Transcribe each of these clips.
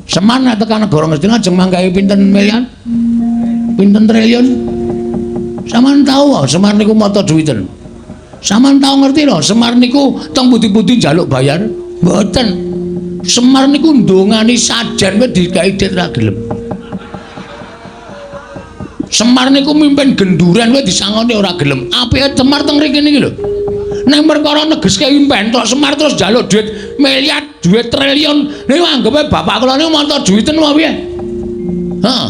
Semar nek tekan negara Ngastina ajeng manggahi pinten miliar? Pinten triliun? Sampeyan tau Semar niku mata duwiten. Sampeyan tau ngerti lho, Semar niku teng pundi-pundi njaluk bayar? Mboten. Semar niku ndongani sajen wis digawe dit ra gelem. Semar niku mimpin genduren wis disangoni ora gelem. Apike Semar teng mriki niki lho. Nek perkara negeske impen tok Semar terus njaluk duit miliar, duit triliun. Niku anggepe bapak kula niku mata duwiten apa piye? Heeh.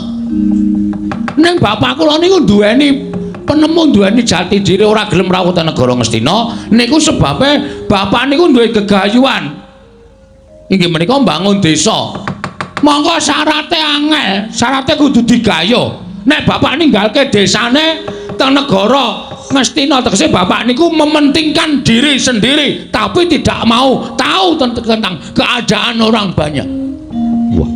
Ning bapak kula niku duweni penemu, duweni jati diri, ora gelem rawuh teng negara Ngastina niku sebabe bapak niku duwe gegayuhan. Inggih menika mbangun desa. Monggo syarate angel, syarate kudu digayo. Nek bapak ninggalke desane teng negara Ngastina, tegese bapak niku mementingkan diri sendiri tapi tidak mau tahu tentang keadaan orang banyak. Wah.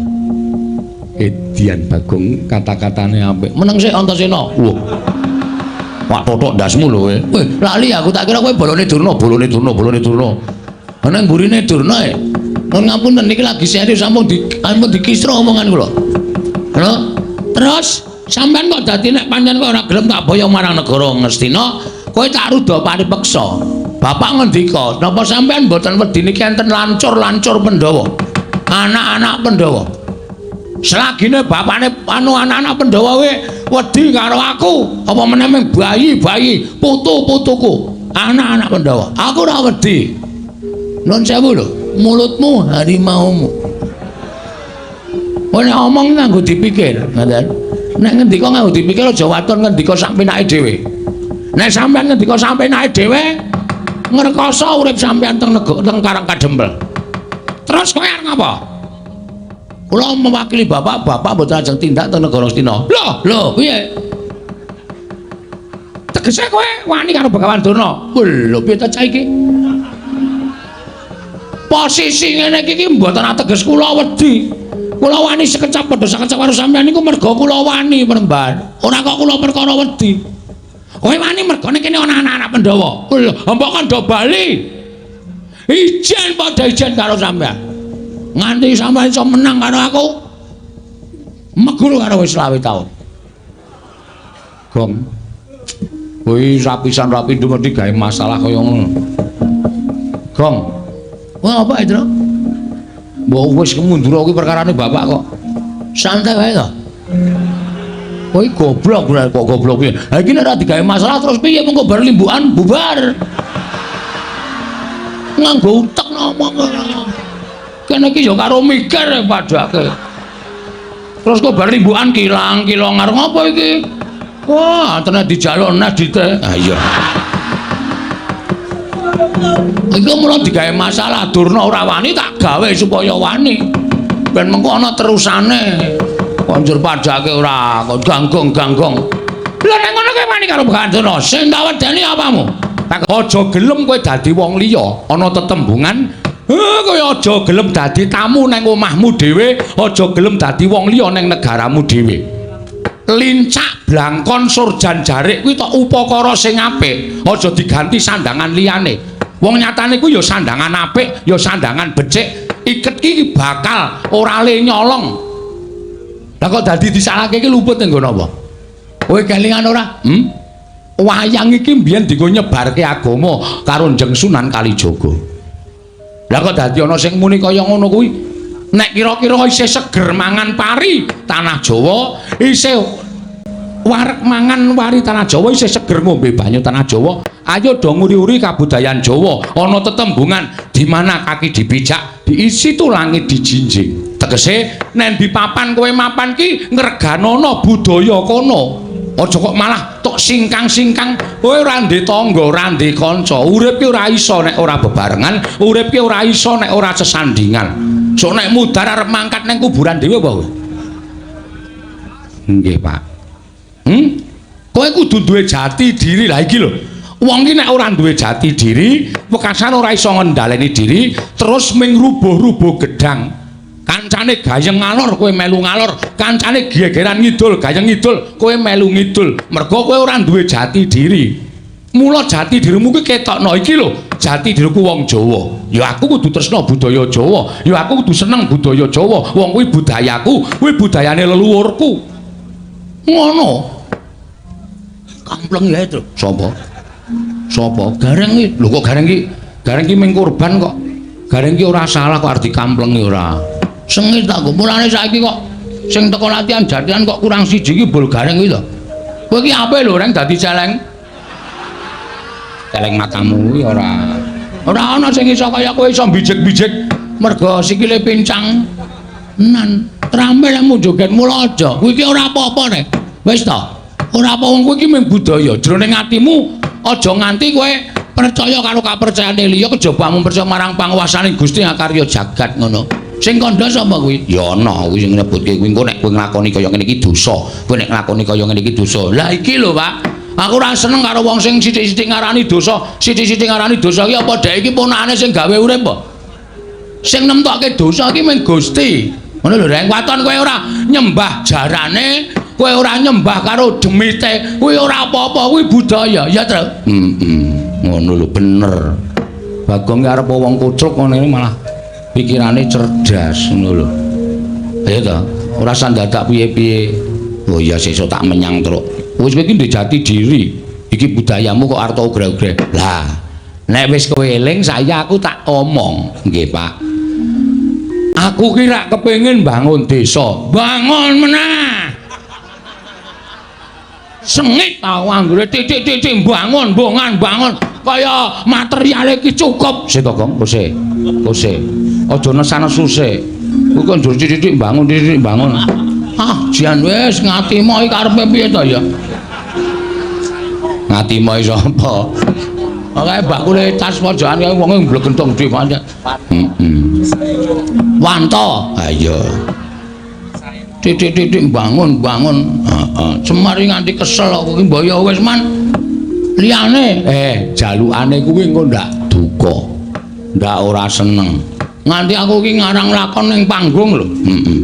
Edian Bagong kata-katane apik. Meneng sik Antasena. Wah. Wah, totok ndasmu lho kowe. Weh, lali aku, tak kira kowe bolone Durna, bolone Durna, bolone Durna. Ana mburine Durna e. Nuwun ngapunten, niki lagi serius, sampun dikisra omongan kula. Lho, terus sampean kok dadi nek pancen kok ora gelem tak boyong marang negara Ngastina, kowe tak ruda paripeksa. Bapak ngendika, napa sampean mboten wedi niki enten lancur-lancur Pandhawa? Anak-anak Pandhawa. Selagine bapakne anu anak-anak Pandhawa kuwi wedi karo aku, apa meneh ming bayi-bayi putu-putuku, anak-anak Pandhawa. Aku ora wedi. Nuwun sewu lho, mulutmu harimaumu. Kowe nek omong nganggo dipikir, ngoten. Nek ngendika nganggo dipikir, aja waton ngendika sak penake dhewe. Nek sampean ngendika sak penake dhewe, ngrekoso urip sampean teng negara teng Karang Kadempel. Terus kowe arep ngapa? Kula mewakili bapak, bapak mboten ajeng tindak teng negara Ngastina. Lho, lho, piye? Tegese kowe wani karo Begawan Durna? Lho, piye ta cah iki? Posisi ngene iki mboten ateges kula wedi. Kula wani sekecap padha sekecap karo sampean niku merga kula wani Panembahan. Ora kok kula perkara wedi. Kowe wani mergane kene ana anak-anak Pandhawa. Lho, mbok kon do bali. Ijen padha ijen karo sampean. Nganti sampean iso menang karo aku. Meguru karo wis 25 taun. Gong. Kuwi rapisan rapi mesti gawe masalah kaya ngono. Gong. Wah, apa itu? Mbok wis mundur kuwi perkarane bapak kok. Santai wae to. Kowe goblok kok goblok piye? Ha iki nek ora digawe masalah terus piye, mengko bar limbukan bubar. Nganggo utek ngomong. Kene iki ya karo mikir padake. Terus kok bar limbukan kilang kilong arep ngopo iki? Wah, tenan dijaluk nes dite. Ha iya. Iku mula digawe masalah, Durna ora wani tak gawe supaya wani. Ben mengko ana terusane. Konjur padake ora kok ganggong-ganggong. Lha nek ngono kowe wani karo Begawan Durna, sing tak wedeni apamu? Aja gelem kowe dadi wong liya, ana tetembungan. Kowe aja gelem dadi tamu nang omahmu dhewe, aja gelem dadi wong liya nang negaramu dhewe. Lincak blangkon surjan jarik kuwi tok upakara sing apik, aja diganti sandangan liyane. Wong nyatane kuwi ya sandangan apik, ya sandangan becik, iket ki bakal ora le nyolong. Lah kok dadi disalahke iki luput ning nggon apa? Kowe kelingan ora? Hmm? Wayang iki mbiyen dienggo nyebarke agama karo Njeng Sunan Kalijaga. Lah kok dadi ana sing muni kaya ngono kuwi? Nek kira-kira isih seger mangan pari tanah Jawa, isih wareg mangan wari tanah Jawa, isih seger ngombe banyu tanah Jawa, ayo do nguri-uri kabudayan Jawa. Ana tetembungan di mana kaki dipijak, di situ langit dijinjing. Tegese nek di papan kowe mapan ki ngreganana budaya kono. Aja kok malah tok singkang-singkang, kowe ora ndek tangga, ora ndek kanca. Urip ki ora iso nek ora bebarengan, urip ki ora iso nek ora sesandingan. Sok nek mudhar arep mangkat nang kuburan dhewe apa kowe? Nggih, Pak. Hmm? Kowe kudu duwe jati diri. Lah iki lho. Wong ki nek ora duwe jati diri, wekasan ora iso ngendhaleni diri, terus ming rubuh-rubuh gedang. Kancane gayeng ngalor, kowe melu ngalor, kancane gegeran ngidul, gayeng ngidul, kowe melu ngidul. Mergo kowe ora duwe jati diri. Mula jati dirimu kuwi ketokno iki lho. Jati diriku wong Jawa. Ya aku kudu tresna budaya Jawa. Ya aku kudu seneng budaya Jawa. Wong kuwi budayaku, kuwi budayane leluhurku. Ngono. Kampleng ya itu. Sapa? Sapa? Gareng iki. Lho kok Gareng iki? Gareng iki ming korban kok. Gareng iki ora salah kok arep dikamplengi ora. Sengit aku. Mulane saiki kok sing teko latihan jatilan kok kurang siji iki bol Gareng kuwi lho. Kowe iki ape lho Reng dadi celeng? Celeng matamu kuwi ora. Ora ana sing iso kaya kowe iso bijik-bijik mergo sikile pincang. Nan, trampil lemu joget mula aja. Kuwi iki ora apa-apa rek. Wis to. Ora apa wong kuwi iki mung budaya. Jroning atimu aja nganti kowe percaya karo kapercayane liya kejaba mung percaya marang panguwasane Gusti ngakarya jagat ngono. Sing kandha sapa kuwi? Ya ana kuwi sing nyebutke kuwi engko nek kowe nglakoni kaya ngene iki dosa. Kowe nek nglakoni kaya ngene iki dosa. Lah iki lho, Pak. Aku ora seneng karo wong sing sithik-sithik ngarani dosa, sithik-sithik ngarani dosa iki apa dhek iki ponakane sing gawe urip apa? Sing nemtokke dosa iki mung Gusti. Ngono lho, Reng. Waton kowe ora nyembah jarane, kowe ora nyembah karo demite, kuwi ora apa-apa, kuwi budaya, ya, Tru? Heeh. Ngono lho, bener. Bagong ki arep wong kucluk ngono iki malah pikirane cerdas ngono lho. Ayo to, ora usah dadak piye-piye. Oh iya sesuk tak menyang truk. Wis kowe iki ndek jati diri. Iki budayamu kok arep ogre-ogre. Lah, nek wis kowe eling saya aku tak omong. Nggih, Pak. Aku ki rak kepengin bangun desa. Bangun meneh. Sengit aku anggere titik-titik bangun, bongan, bangun. Kaya materiale iki cukup. Sik to, Gong, kose. Kose. Aja nesan-nesu sik. Kuwi kok njur titik-titik bangun, titik-titik bangun. Ah, jan wis ngatimo iki karepe piye to ya? Ngatimo iki sapa? Kae bakule tas pojokan kae wonge mblegentong dhewe pancen. Heeh. Wanto. Ha iya. Titik-titik bangun, bangun. Heeh. Semar iki nganti kesel kok iki mbok ya wis man. Liyane jalukane kuwi engko ndak duka. Ndak ora seneng. Nganti aku iki ngarang lakon ning panggung lho. Heeh.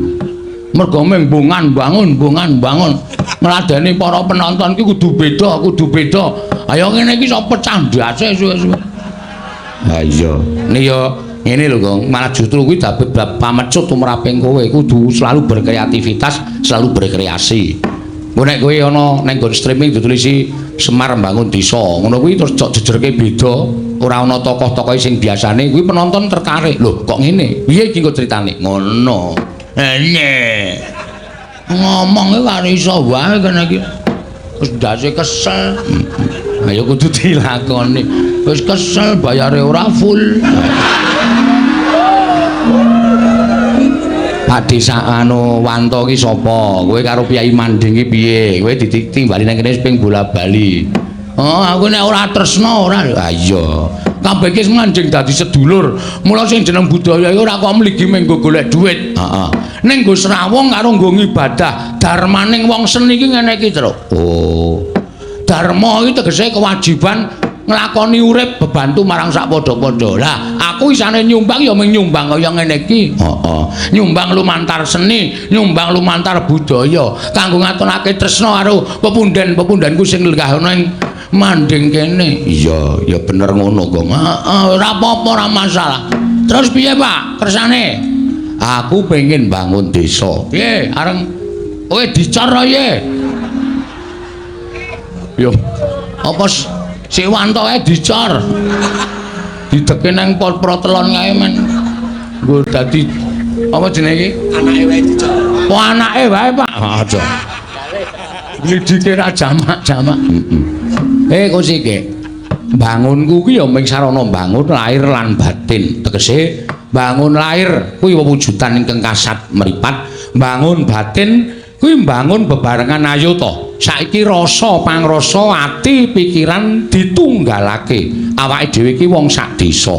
Mergo mung bongan bangun, bongan bangun. Ngladeni para penonton ki kudu beda, kudu beda. Ayo ngene iki iso pecah ndase suwe-suwe. Ha iya. Nih yo ngene lho, Gong. Malah justru kuwi dadi bab pamecut tumraping kowe kudu selalu berkreativitas, selalu berkreasi. Engko nek kowe ana ning nggon streaming ditulisi Semar Bangun Desa, ngono kuwi terus cok jejerke beda, ora ana tokoh-tokohe sing biasane kuwi penonton tertarik. Lho, kok ngene? Piye iki engko critane? Ngono. Ene. Ngomong iki karo iso wae kene iki. Wis ndase kesel. Ayo kudu dilakoni. Wis kesel bayare ora full. Pak Desa anu Wanto ki sapa? Kowe karo Kyai Manding ki piye? Kowe ditimbali nang kene ping bola-bali. Oh, aku nek ora tresna ora. Ha iya. Kabeh iki manjing dadi sedulur. Mula sing jeneng budaya iki ora kok mligi mung nggo golek dhuwit. Heeh. Ning nggo srawung karo nggo ngibadah. Darmaning wong seni iki ngene iki, Truk. Oh. Dharma iki tegese kewajiban nglakoni urip bebantu marang sak padha-padha. Lah, aku isane nyumbang ya mung nyumbang kaya ngene iki. Heeh. Nyumbang lumantar seni, nyumbang lumantar budaya kanggo ngatonake tresna karo pepunden-pepundenku sing lenggah ana ing manding kene. Iya, ya bener ngono, Gong. Heeh, ora apa-apa, ora masalah. Terus piye, Pak? Kersane? Aku pengen bangun desa. Piye? Areng kowe dicor piye? Yo. Apa si Wanto ae dicor? Dideke nang protelon kae men. Nggo dadi apa jenenge iki? Anake wae dicor. Oh, anake wae, Pak. Aja. Glidike ra jamak-jamak. Heeh. Kok sik. Bangunku ki ya mung sarana bangun lahir lan batin. Tegese bangun lahir kuwi wewujudan ingkang kasat mripat, bangun batin kuwi mbangun bebarengan ayo to. Saiki rasa pangrasa ati pikiran ditunggalake. Awake dhewe iki wong sak desa.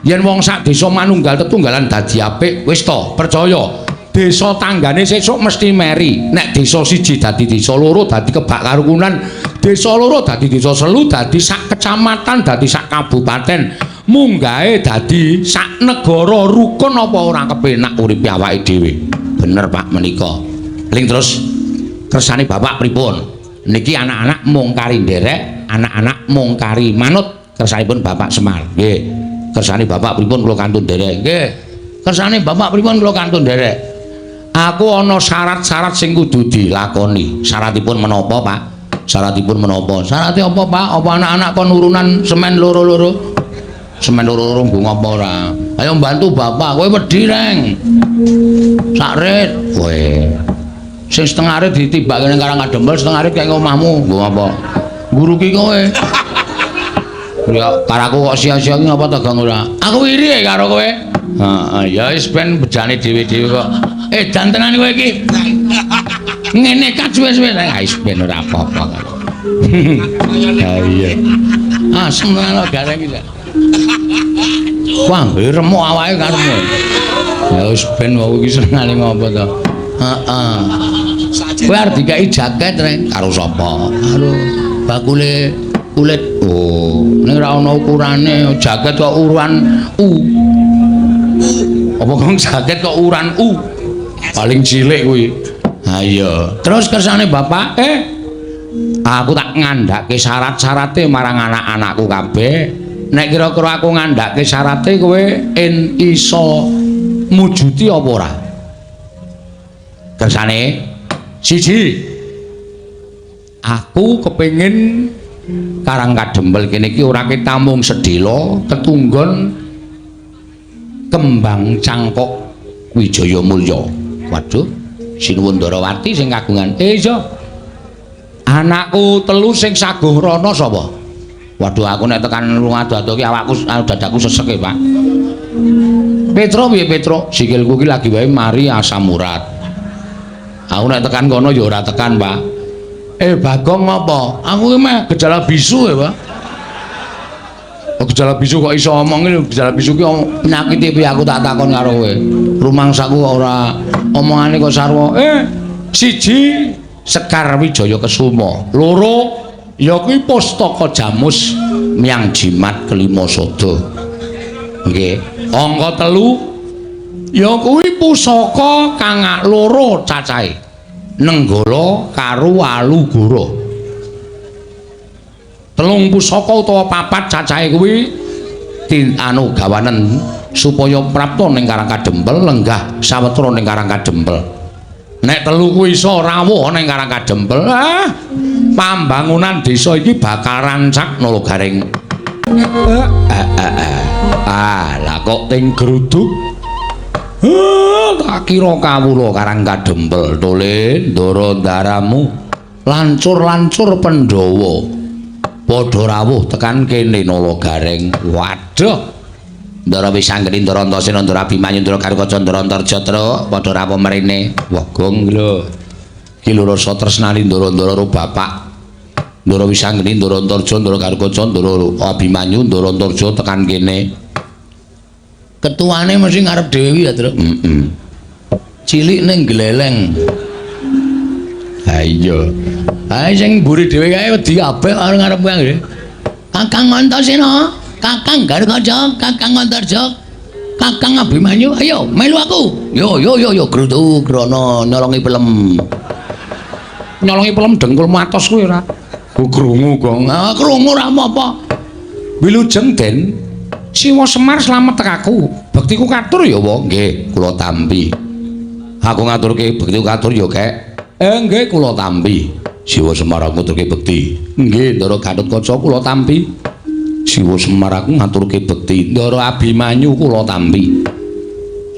Yen wong sak desa manunggal tetunggalan dadi apik, wis to, percaya. Desa tanggane sesuk mesti meri. Nek desa siji dadi desa loro dadi kebak karukunan, desa loro dadi desa selu dadi sak kecamatan dadi sak kabupaten, munggahe dadi sak negara rukun apa ora kepenak uripe awake dhewe. Bener Pak menika. Ling terus kersane Bapak pripun? Niki anak-anak mung kari nderek, anak-anak mung kari manut Kersanipun Bapak Semar. Nggih. Kersane Bapak pripun kula kantun nderek? Nggih. Kersane Bapak pripun kula kantun nderek? Aku ana syarat-syarat sing kudu dilakoni. Syaratipun menapa, Pak? Syaratipun menapa? Syarate apa, Pak? Apa anak-anak kon urunan semen loro-loro? Semen loro-loro nggo ngapa ora? Ayo bantu Bapak, kowe wedi, Reng. Sak rit. Kowe. Sing setengah rit ditibake ning Karang Kadempel, setengah rit kaya omahmu. Nggo apa? Nguruki kowe. Ya karaku kok sia-sia ki ngapa ta Gong ora? Aku iri karo kowe. Heeh, ya wis ben bejane dhewe-dhewe kok. Edan tenan kowe iki. Ngene kat suwe-suwe. Ah wis ben ora apa-apa kok. Ha iya. Asem tenan gareng iki. Wah, remuk awake karepmu. Ya wis ben wong iki senengane ngopo to. Heeh. Kowe arep dikeki jaket, Reng. Karo sapa? Karo bakule kulit. Oh, ning ora ana ukurane, jaket kok ukuran U. Apa kok jaket kok ukuran U? Paling cilik kuwi. Ha iya. Terus kersane Bapak, aku tak ngandhake syarat-syarate marang anak-anakku kabeh. Nek kira-kira aku ngandhake syarate kowe en iso mujuti apa ora? Kersane siji, aku kepengin Karang Kadempel kene iki ora ketamung sedhela ketunggon kembang cangkok Wijaya Mulya. Waduh, Sinuwun Ndarawati sing kagungan. Iya. Anakku telu sing saguh rono sapa? Waduh, aku nek tekan ado-ado ki awakku dadaku sesek e, Pak. Petro piye Petro? Sikilku ki lagi wae mari asam urat. Aku nek tekan kono ya ora tekan, Pak. Bagong ngapa? Aku ki meh gejala bisu ya, Pak. Oh, gejala bisu kok iso omong iki, gejala bisu ki penyakit piye aku tak takon karo kowe. Rumangsaku kok ora omongane kok sarwa. Siji Sekar Wijaya Kesuma, loro ya kuwi Pustaka Jamus Myang Jimat Kelima Sada. Nggih. Angka telu ya kuwi pusaka kang loro cacahe. Nenggala karo Walugara. Telung pusaka utawa papat cacahe kuwi anu gawanen supaya prapta ning Karang Kadempel lenggah sawetara ning Karang Kadempel. Nek telu kuwi iso rawuh ning Karang Kadempel, pambangunan desa iki bakal rancak Nala Gareng. Ah, lah kok ting gruduk. Tak kira kawula Karang Kadempel tole ndara ndaramu lancur-lancur Pandhawa padha rawuh tekan kene Nala Gareng. Waduh. Ndara Wisanggeni, Ndara Antasena, Ndara Abimanyu, Ndara Garukaca, Ndara Antarja truk padha rawuh mrene. Wah, gong lho. Ki lho rasa tresnani ndara-ndara karo bapak. Ndara Wisanggeni, Ndara Antarja, Ndara Garukaca, Ndara Abimanyu, Ndara Antarja tekan kene. Ketuane mesti ngarep dhewe ya, Truk. Heeh. Cilik ning gleleng. Ha iya. Ha sing mburi dhewe kae wedi kabeh karo ngarep kae. Kakang Antasena, Kakang Garukaca, Kakang Antarja, Kakang Abimanyu, ayo melu aku. Yo yo yo yo gruduk grono nyolongi pelem. Nyolongi pelem dengkul matos kuwi ora. Ku krungu kok. Ah krungu ora apa-apa. Wilujeng Den. Siwa Semar slamet tekaku. Bektiku katur ya, Wa. Nggih, kula tampi. Aku ngaturke bektiku katur ya, Kek. Nggih, kula tampi. Siwa Semar aku ngaturke bekti. Nggih, Ndara Gatotkaca kula tampi. Siwa Semar aku ngaturke bekti. Ndara Abimanyu kula tampi.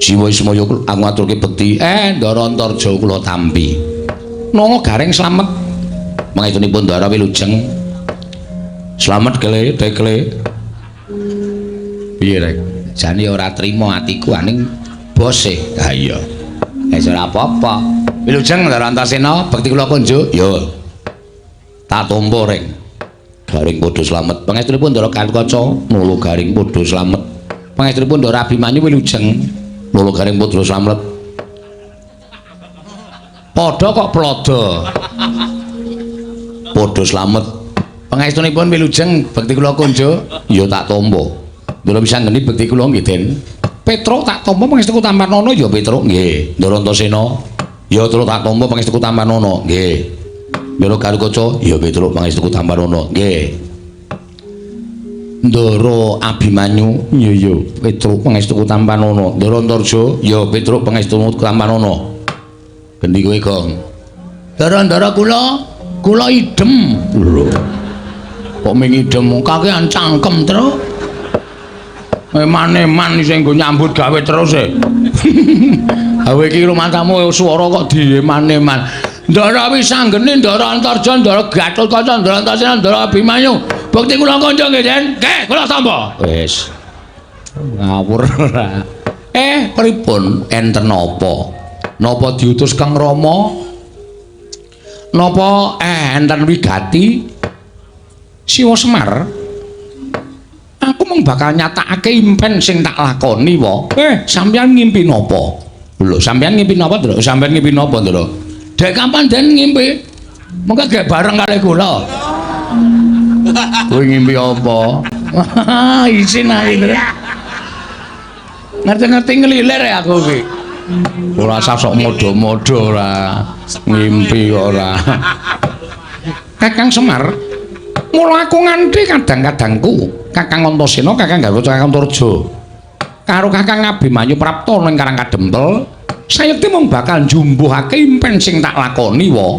Siwa Ismaya aku ngaturke bekti. Ndara Antarja kula tampi. Nala Gareng slamet. Mangestunipun Ndara wilujeng. Slamet kele tekle. Piye rek? Jane ora trima atiku aning bose. Ha iya. Wis ora apa-apa. Wilujeng Ndara Antasena, bekti kula kunjuk. Yo. Tak tampa reng. Garing padha slamet. Pangestunipun Ndara Gatotkaca, Nala Garing padha slamet. Pangestunipun Ndara Abimanyu wilujeng, Nala Garing padha slamet. Padha kok plodo. Padha slamet. Pangestunipun wilujeng, bekti kula kunjuk. Ya tak tampa. Ndara Wisanggeni bekti kula nggih, Den. Petruk tak tampa pangestuku Tamparnono ya Petruk nggih. Ndara Antasena ya Truk tak tampa pangestuku Tamparnono nggih. Ndara Garukaca ya Petruk pangestuku Tamparnono nggih. Ndara Abimanyu, iya iya, Petruk pangestuku tampanana. Ndara Antarja, ya Petruk pangestuku tampanana. Gendi kowe, Gong. Ndara-ndara kula, kula idem. Lho. Kok ming idem kakean cangkem, Truk. Eman-eman sing nggo nyambut gawe terus e. Awe iki rumatamu swara kok dieman-eman. Ndara Wisanggeni, Ndara Antarja, Ndara Gatotkaca, Ndara Antasena, Ndara Abimanyu. Bukti kula kanca nggih, Den. Nggih, kula tampa. Wis. Ngawur ora. Pripun? Enten napa? Napa diutus Kang Rama? Napa enten wigati? Siwa Semar. Aku mung bakal nyatakake impen sing tak lakoni wa. Sampeyan ngimpi napa? Lho, sampeyan ngimpi napa, Ndra? Sampeyan ngimpi napa, Ndra? Dek kapan den ngimpi? Mengko gek bareng kali kula. Kowe ngimpi apa? Isin ae, Ndra. Ngerti-ngerti ngelilir ya aku iki. Ora usah sok modho-modho ora. Ngimpi kok ora. Kakang Semar, mula aku nganti kadang-kadangku Kakang Antasena, Kakang Garuda, Kakang Antarja karo Kakang Abimanyu Prapta ning Karang Kadempel, sayekti mung bakal njumbuhake impen sing tak lakoni wa.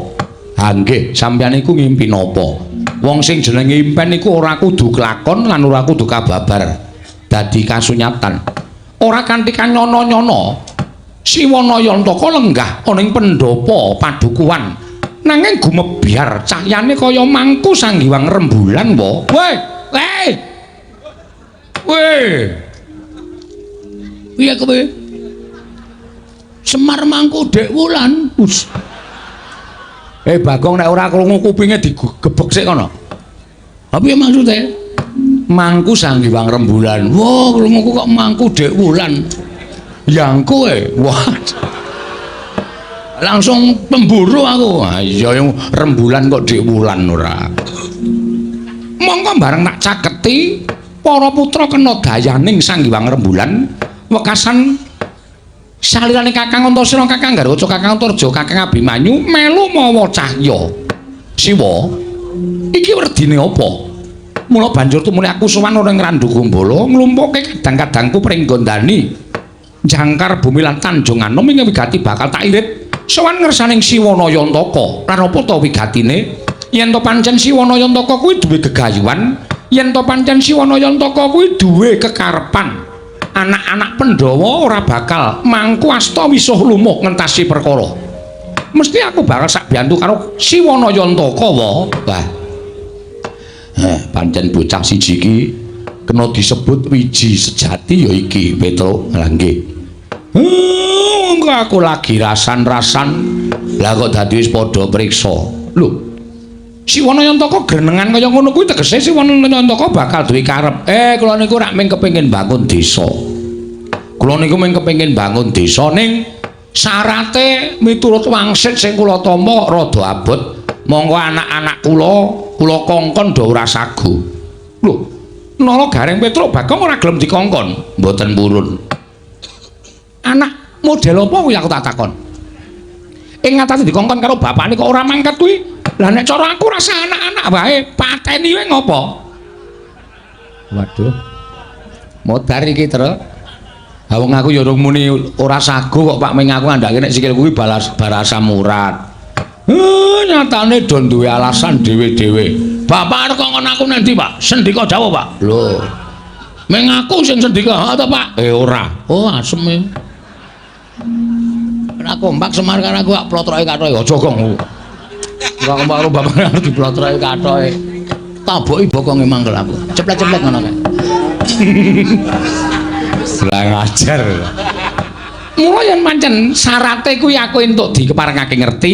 Ha nggih, sampeyan iku ngimpi napa? Wong sing jenenge impen iku ora kudu kelakon lan ora kudu kababar dadi kasunyatan. Ora kanthi kanyono-nyono, Siwana Yantaka lenggah ana ing pendhapa padukuhan. Nanging gumebyar cahyane kaya mangku sanggiwang rembulan wa. Weh, weh. Weh. Piye kowe? Semar mangku Dek Wulan. Us. Bagong nek ora krungu kupinge digebek sik kono. Ha piye maksude? Mangku sanggiwang rembulan. Wah, krunguku kok mangku Dek Wulan. Yangku e. Wah. Langsung pemburu aku. Ha iya yang rembulan kok Dek Wulan ora. Mongko bareng tak caketi para putra kena dayaning Sang Hyang Rembulan wekasan salirane Kakang Antasena, Kakang Garwaca, Kakang Antarja, Kakang Abimanyu melu mawa cahya. Siwa, iki werdine apa? Mula banjur tumuli aku sowan ora ing Randu Kumbala nglumpukke kadang-kadangku pringgondani jangkar bumi lan Tanjung Anom ing wigati bakal tak irit sowan ngersaning Siwana Yantaka. Lan apa ta wigatine? Yen to pancen Siwana Yantaka kuwi duwe gegayuhan, yen to pancen Siwana Yantaka kuwi duwe kekarepan, anak-anak Pandhawa ora bakal mangku asta wisuh lumuh ngentasi perkara. Mesti aku bakal sak biyantu karo Siwana Yantaka wa. Wah. Pancen bocah siji iki kena disebut wiji sejati ya iki, Petruk. Lah nggih. Monggo aku lagi rasan-rasan. Lah kok dadi wis padha priksa. Lho. Siwana Yantaka grenengan kaya ngono kuwi tegese Siwana Yantaka bakal duwe karep. Kula niku rak mung kepengin bangun desa. Kula niku mung kepengin bangun desa ning syarate miturut wangsit sing kula tampa kok rada abot. Monggo anak-anak kula kula kongkon do ora sagu. Lho, nala Gareng Petruk Bagong ora gelem dikongkon. Mboten purun. Anak model apa kuwi aku tak takon. Ing ngatasé dikongkon karo bapakne kok ora mangkat kuwi. Lah nek cara aku rasa anak-anak wae pateni wae ngopo? Waduh. Modar iki, Truk. Ha wong aku ya urung muni ora sagu kok Pak, ming aku ngandhake nek sikilku kuwi balas barasa murat. Nyatane do duwe alasan dhewe-dhewe. Bapak arep kongkon aku nang ndi, Pak? Sendika dawuh, Pak. Lho. Ming aku sing sendika, ha ta, Pak? Ora. Oh, asem e. Ora kompak Semar karo aku kok plotroke kathoke. Aja, Gong. Ora kompak karo bapak arep diplotroke kathoke. Taboki bokonge mangkel aku. Ceplet-ceplet ngono kae. Kurang ajar. Mula yen pancen syarate kuwi aku entuk dikeparengake ngerti,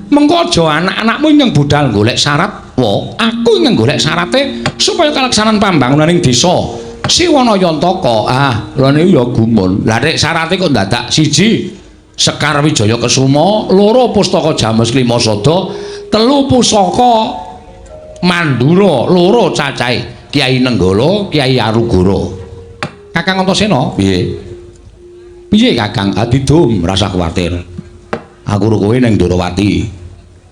mengko aja anak-anakmu ingkang budal golek syarat, wa aku ingkang golek syarate supaya kalaksanan pambangunan ing desa Siwana Yantaka. Ah, lha niku ya gumun. Lah nek syarate kok dadak siji Sekar Wijaya Kesuma, loro Pustaka James Lima Sada, telu Pusaka Mandura, loro cacahe Kyai Nenggala, Kyai Arugara. Kakang Antasena, piye? Piye Kakang? Adidum, rasa kuwatir. Aku ro kowe ning Ndorowati.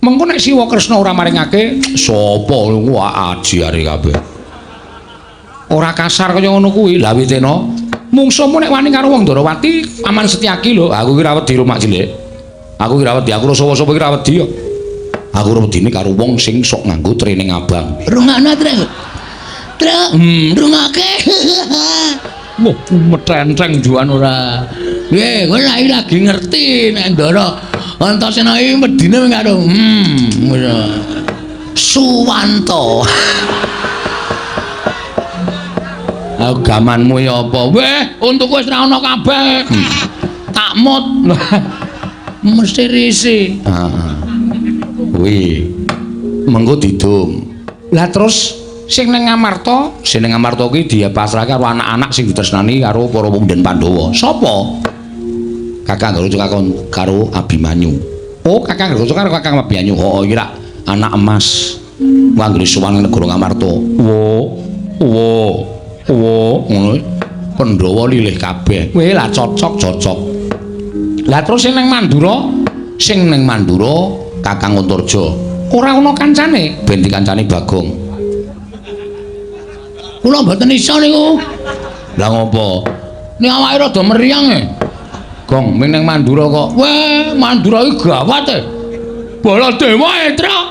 Mengko nek Siwa Kresna ora maringake, sapa wah aji are kabeh. Ora kasar kaya ngono kuwi. Lah witena mungsuhmu nek wani karo wong Ndorowati Paman Setyaki lho. Aku ki ra wedi Mak Cilik. Aku ki ra wedi, aku sapa-sapa ki ra wedi kok. Aku ora wedine karo wong sing sok nganggo training abang. Rungokno, Truk. Truk, rungokake. Wah, metenteng juan ora. Nggih, kowe lagi ngerti nek Ndara Antasena iki wedine karo ngono. Suwanto. Aku gamanmu ya apa? Weh, untukku wis ra ono kabeh. Takmut. Mesti risi. Heeh. Kuwi mengko didum. Lah terus sing ning Ngamarta, sing ning Ngamarta kuwi dipasrahke karo anak-anak sing ditresnani karo para punden Pandhawa. Sapa? Kakang Garuda karo Abimanyu. Oh, Kakang Garuda karo Kakang Abimanyu. Heeh, iki rak anak emas. Wanggri sowan ning negara Ngamarta. Wo, wo, wo, ngono. Pandhawa lilih kabeh. Weh, lah cocok, cocok. Lah terus sing ning Mandura, sing ning Mandura Kakang Antarja. Ora ana kancane, ben dikancani Bagong. Kula mboten iso niku. Lah ngopo? Nek awake rada meriang e. Gong, ming ning Mandura kok. Weh, Mandura iki gawat e. Baladewa e, Truk.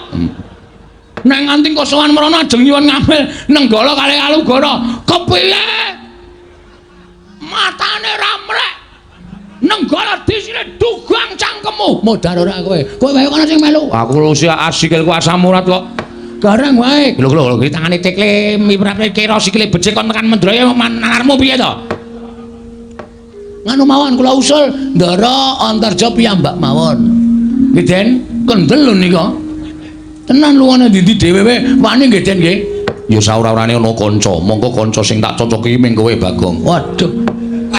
Nek nganti kosowan mrono ajeng nyuwun ngambil Nenggala kalih Alugara. Kepiye? Matane ra mrek. Nenggala disine dugang cangkemmu. Modar ora kowe. Kowe wae kono sing melu. Aku sikilku asam urat kok. Gareng wae. Lho lho lho, tangane tekle miprate kira sikile becik kon tekan Mendraya nalarmu piye to? Nganu mawon kula usul Ndara Antarja piyambak mawon. Nggih Den, kendel lho nika. Tenan luwane ndi dhewe wae wani nggih Den nggih. Ya saora-orane ana kanca, monggo kanca sing tak cocoki ming kowe Bagong. Waduh.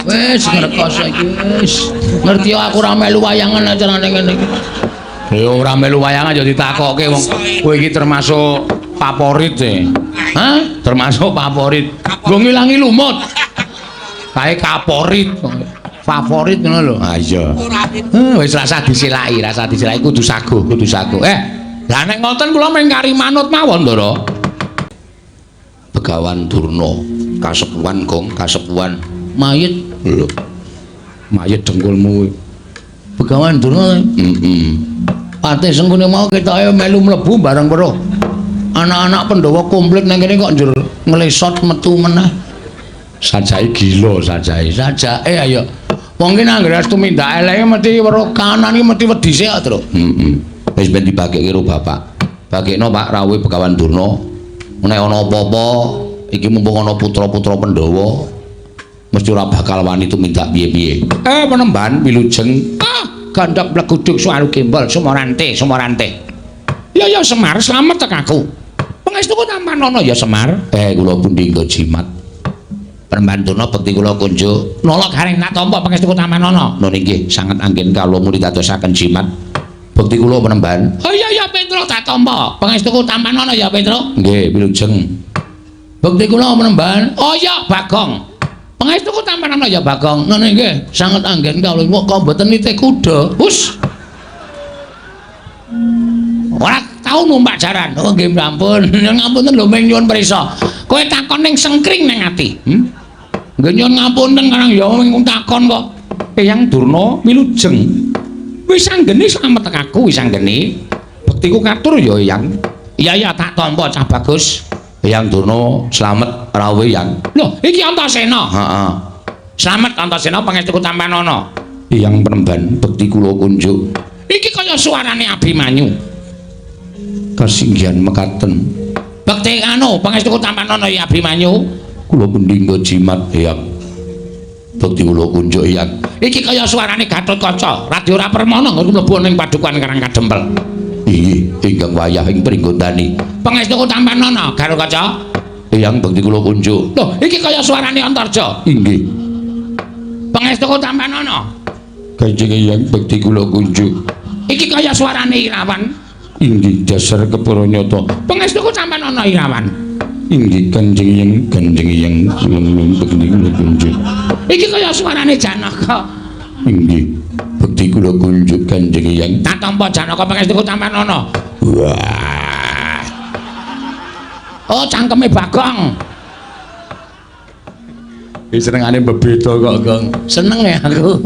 Wis ngrekoso iki wis. Ngerti aku ora melu wayangan acarane ngene iki. Ya ora melu wayangan ya ditakokke wong kowe iki termasuk favorit e. Hah? Termasuk favorit. Nggo ngilangi lumut. Kae kaporit. Favorit ngono lho. Ha iya. Wis rasa disilaki, rasa disilaki kudu saguh, kudu saguh. Lah nek ngoten kula mung kari manut mawon, Ndara. Begawan Durna, kasepuhan Gong, kasepuhan. Mayit lho. Mayit dengkulmu kuwi. Begawan Durna. Heeh. Patih Sengkuni mau ketoke melu mlebu bareng weruh. Anak-anak Pandhawa komplit nang kene kok njur nglesot metu meneh. Sajake gila sajake. Sajake ayo. Wong ki nang anggere tumindak eleke mesti weruh kanan iki mesti wedi sik kok, Truk. Heeh. Wis ben dibagekke karo bapak. Bagekno Pak rawuhe Begawan Durna. Nek ana apa-apa iki mumpung ana putra-putra Pandhawa mesti ora bakal wani tumindak piye-piye. Penemban wilujeng. Ah, gandhok bleguduk suwaru gembol sumorante, sumorante. Ya ya Semar, slamet tek aku. Pangestuku tampanana ya Semar. Kula pundi nggo jimat. Penemban Durna bekti kula kunjuk. Nala garing tak tampa pangestuku tampanana. Nun inggih sanget anggen kawula muni dadosaken jimat. Bekti kula penemban. Oh iya ya Petro tak tampa. Pangestuku tampanana ya Petro. Nggih, wilujeng. Bekti kula penemban. Oh iya Bagong. Pangestuku tampanana ya Bagong. Nun inggih sanget anggen kawula kok mboten nitih kuda. Hus. Ora tau numpak jaran. Oh nggih ampun. Ngapunten lho ming nyuwun prisa. Kowe takon ning sengkring ning ati. Nggih nyuwun ngapunten karang ya ming takon kok. Eyang Durna wilujeng. Wis anggene slamet aku wis anggene. Bektiku katur ya Eyang. Iya iya tak tampa cah bagus. Eyang Durna slamet rawuh Eyang. Lho iki Antasena. Heeh. Slamet Antasena pangestuku tampanana. Eyang penemban bekti kula kunjuk. Iki kaya suarane Abimanyu. Kasinggihan mekaten. Bekti anu pangestuku tampanana ya Abimanyu. Kula pundi nggo jimat Eyang. Bekti kula kunjuk Eyang. Iki kaya suarane Gatotkaca, radi ora permana nggon mlebu ning padukuhan Karang Kadempel. Inggih, ingkang wayah ing pringgondani. Pangestuku tampanana Gatotkaca. Eyang bekti kula kunjuk. Lho, iki kaya suarane Antarja. Inggih. Pangestuku tampanana. Kanjeng Eyang bekti kula kunjuk. Iki kaya suarane Irawan. Inggih, dasar kepara nyata. Pangestuku tampanana Irawan. Inggih, Kanjeng Eyang, Kanjeng Eyang kula bekti kula kunjuk. Iki kaya suarane Janaka. Inggih, bekti kula kunjuk Kanjeng Eyang. Tak tampa Janaka pangestuku tampanana. Wah. Oh, cangkeme Bagong. Iki senengane bebeda kok, Gong. Seneng ya aku.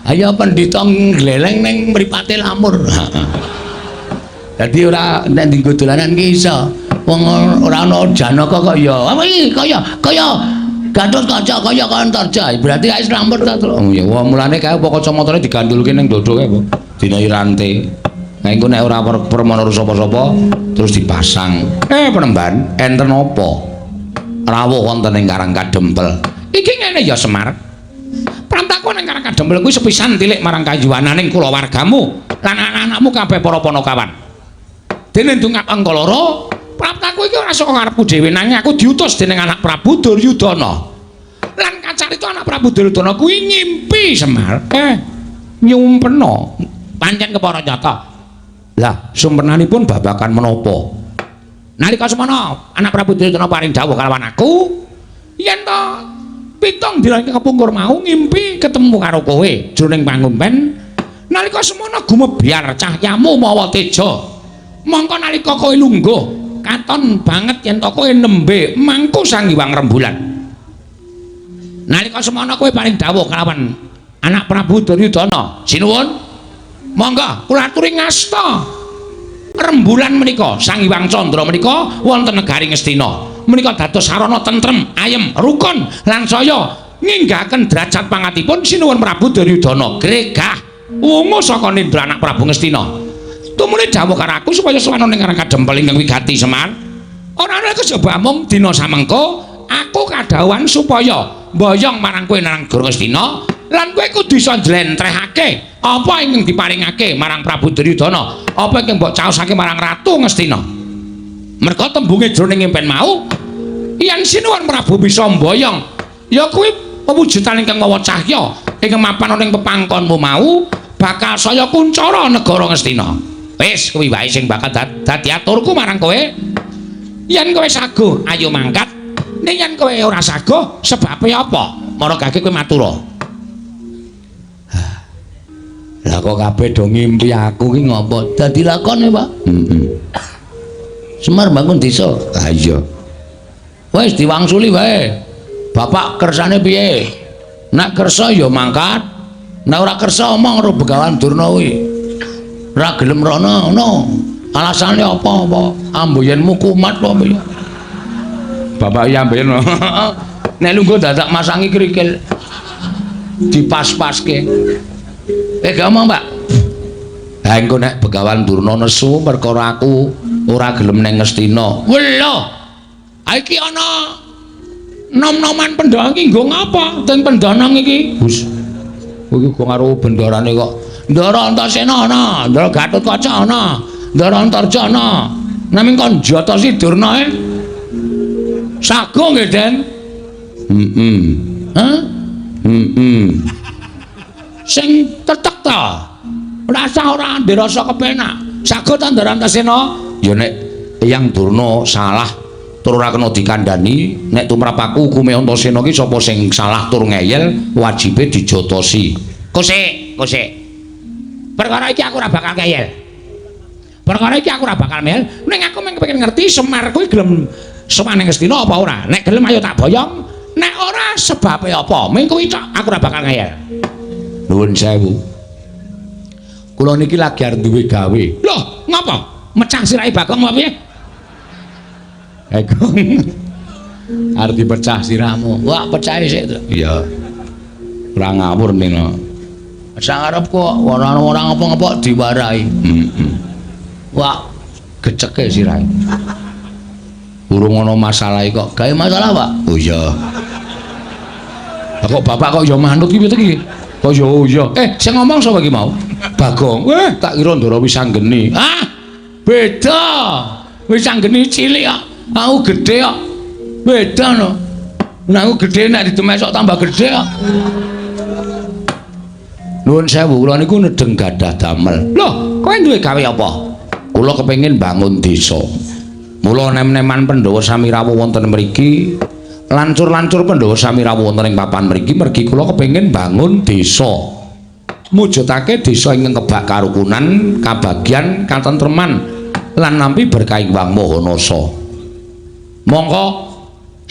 Ayo pendhita ngleleng ning mripate lamur. Dadi ora nek dienggo dolanan ki iso. Wong ora ana Janaka kok ya. Apa iki kaya kaya Gatotkaca kaya Antarja. Berarti wis lamur ta, Tru. Oh ya, wah mulane kae apa kacamatane digandulke ning dodo kae apa? Dinahi rante. Nah engko nek ora permono sapa-sapa terus dipasang. Penemban, enten apa? Rawuh wonten ing Karang Kadempel. Iki ngene ya Semar. Prantaku ning Karang Kadempel kuwi sepisan tilik marang kayuwananing kulawargamu lan anak-anakmu kabeh para panakawan. Dene ndungap angka loro, praptaku iki ora saka karepku dhewe nanging aku diutus dening anak Prabu Duryudana. Lan kacarita anak Prabu Duryudana kuwi ngimpi Semar. Nyumpena pancen kepara nyata. Lah, sumpenanipun babagan menapa? Nalika semana anak Prabu Duryudana paring dawuh kalawan aku, yen to pitung dina ingkang kepungkur mau ngimpi ketemu karo kowe jroning pangumpen. Nalika semana gumebyar cahyamu mawa teja. Mongko nalika kowe lungguh, katon banget yen to kowe nembe mangku Sang Hyang Rembulan. Nalika semana kowe paring dawuh kalawan anak Prabu Duryudana, sinuwun. Monggo kula aturi ngasta rembulan menika Sang Hyang Candra menika wonten negari Ngastina. Menika dados sarana tentrem, ayem, rukun lan saya nginggahaken derajat pangatipun sinuwun Prabu Duryudana. Gregah wungu saka nindra anak Prabu Ngastina. Tumuli dawuh karo aku supaya sowan ning Karang Kadempel ingkang wigati Semar. Ora ana kejaba mung dina samengko aku kadhawuhan supaya mboyong marang kowe nang negara Ngastina lan kowe kudu iso njlentrehake apa ingkang diparingake marang Prabu Duryudana, apa ingkang mbok caosake marang Ratu Ngastina. Merga tembunge jroning impen mau yen sinuwun Prabu bisa mboyong ya kuwi pewujudan ingkang mawa cahya ingkang mapan ana ing pepangkonmu mau bakal saya kuncara negara Ngastina. Wis kuwi wae sing bakal dadi aturku marang kowe. Yen kowe saguh ayo mangkat, ning yen kowe ora saguh sebabe apa? Maragake kowe matura. Lah kok kabeh do ngimpi aku ki ngopo? Dadi lakone, Pak. Heeh. Semar bangun desa. Ha iya. Wis diwangsuli wae. Bapak kersane piye? Nek kersa ya mangkat. Nek ora kersa omong karo Begawan Durna kuwi. Ora gelem rono ngono. Alasane apa-apa? Amboyenmu kumat apa piye? Bapak iya amboyen. Nek lungguh dadak masangi krikil. Dipas-paske. Gak omong, Pak. Ha engko nek Begawan Durna nesu perkara aku ora gelem nang Ngastina. Welo. Ha iki ana nom-noman Pandhawa iki nggo ngapa? Teng Pendanang iki. Gus. Kowe iki karo bendarane kok. Ndara Antasena ana, Ndara Gatotkaca ana, Ndara Antarja ana. Naming kon jotosi Durna e. Sago nggih, Den. Heeh. Hah? Heeh. Sing tetek ta. Rasa ora ndek rasa kepenak. Sago ta Ndara Antasena? Ya nek Eyang Durna salah tur ora kena dikandhani, nek tumrap aku hukume Antasena ki sapa sing salah tur ngeyel wajibe dijotosi. Kosek, kosek. Perkara iki aku ora bakal ngeyel. Perkara iki aku ora bakal ngeyel, ning aku mung kepengin ngerti Semar kuwi gelem sowan ning Ngastina apa ora. Nek gelem ayo tak boyong, nek ora sebabe apa? Mung kuwi tok aku ora bakal ngeyel. Nuwun sewu. Kula niki lagi arep duwe gawe. Loh, ngapa? Mecah sirahe Bagong apa piye? Gong. Arep dipecah sirahmu. Wah, pecahe sik to. Iya. Ora ngawur ning. Sak arep kok ora ora ngapa-ngapa diwarahi. Heeh. Wah, geceke sirahe. Urung ana masalah kok. Gawe masalah, Pak? Oh iya. Lah kok bapak kok ya manut ki piye iki? Kok ya oh iya. Sing ngomong sapa iki mau? Bagong. Tak kira Ndara Wisanggeni. Ah, beda. Wisanggeni cilik kok. Aku gedhe kok. Beda no. Nek aku gedhe nek didemesok tambah gedhe kok. Nuwun sewu, kula niku nedeng gadah damel. Loh, kowe duwe gawe apa? Kula kepengin bangun desa. Mula nem-neman Pandhawa sami rawuh wonten mriki, lancur-lancur Pandhawa sami rawuh wonten ing papan mriki mergi kula kepengin bangun desa. Mujudake desa ingkang kebak karukunan, kabagyan, katentreman lan nampi berkah Hyang Maha Nasa. Monggo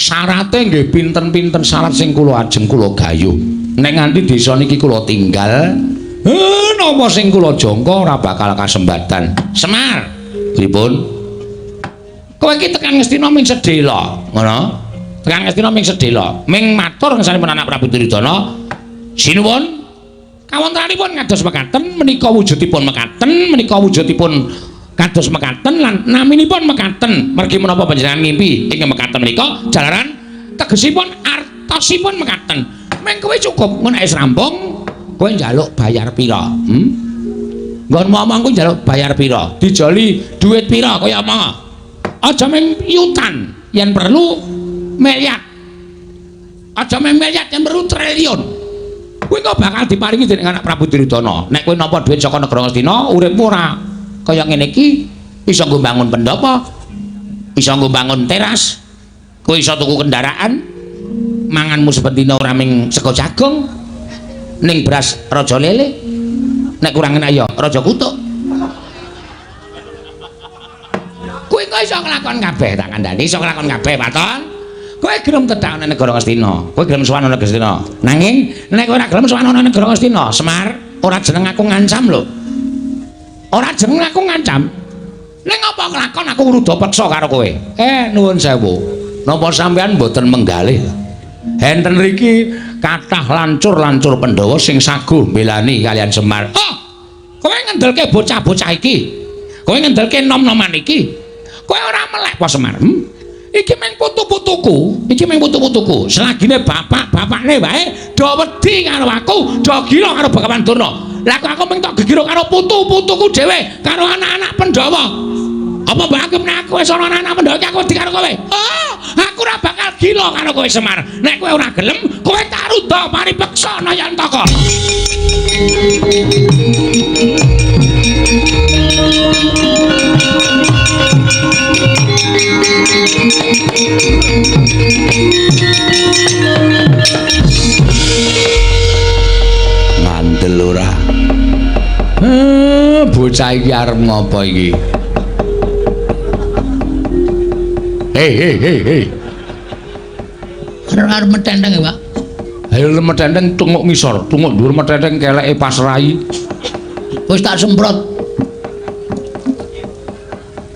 Syarate nggih pinten-pinten syarat sing kula ajeng kula gayuh. Nek nganti desa niki kula tinggal, napa sing kula jangka ora bakal kasembatan. Semar, pripun? Kowe iki tekan Ngastina ming sedhela, ngono? Tekan Ngastina ming sedhela, ming matur ngersanipun anak Prabu Duryudana. Sinuwun, kawontenanipun kados mekaten, menika wujudipun mekaten, menika wujudipun kados mekaten lan naminipun mekaten. Mergi menapa panjenengan ngimpi ing mekaten menika jalaran tegesipun artosipun mekaten. Ming kowe cukup ngono wis rampung, kowe njaluk bayar pira? Nggon ngomong kowe njaluk bayar pira? Dijoli duit pira kaya omong. Aja ming yutan, yen perlu miliar. Aja ming miliar, yen perlu triliun. Kowe kok bakal diparingi dening anak Prabu Duryudana. Nek kowe nampa dhuwit saka negara Ngastina, uripmu ora kaya ngene iki, iso nggo bangun pendhapa, iso nggo bangun teras, kowe iso tuku kendaraan, manganmu saben dina ora ming sego jagung, ning beras raja lele, nek kurang enak ya raja kutuk. Kowe kok iso nglakon kabeh, tak kandhani iso nglakon kabeh, Waton. Kowe gelem tedak nang negara Ngastina, kowe gelem sowan nang negara Ngastina. Nanging nek kowe ora gelem sowan nang negara Ngastina, Semar, ora jeneng aku ngancam lho. Ora jeneng aku ngancam. Ning apa nglakon aku ruda peksa karo kowe? Nuwun sewu. Napa sampean mboten menggalih? Enten riki kathah lancur-lancur Pandhawa sing saguh mbelani kalian Semar. Oh, kowe ngendelke bocah-bocah iki. Kowe ngendelke nom-noman iki. Kowe ora melek apa Semar? Iki mung putu-putuku, iki mung putu-putuku. Selagine bapak-bapakne wae do wedi karo aku, do gila karo Bagawan Durna. Lah kok aku mung tok gegira karo putu-putuku dhewe, karo anak-anak Pandhawa. Apa mbok anggap nek aku wis ana anak-anak Pandhawa iki aku wedi karo kowe? Oh, aku ora bakal gila karo kowe Semar. Nek kowe ora gelem, kowe tak rudha paripeksa Nayantaka. Ngandel ora? Bocah iki arep ngopo iki? Hei hei hei hei. Arep metenteng ya, Pak? Ayo metenteng tunguk ngisor, tunguk dhuwur metenteng keleke pas rai. Wis tak semprot.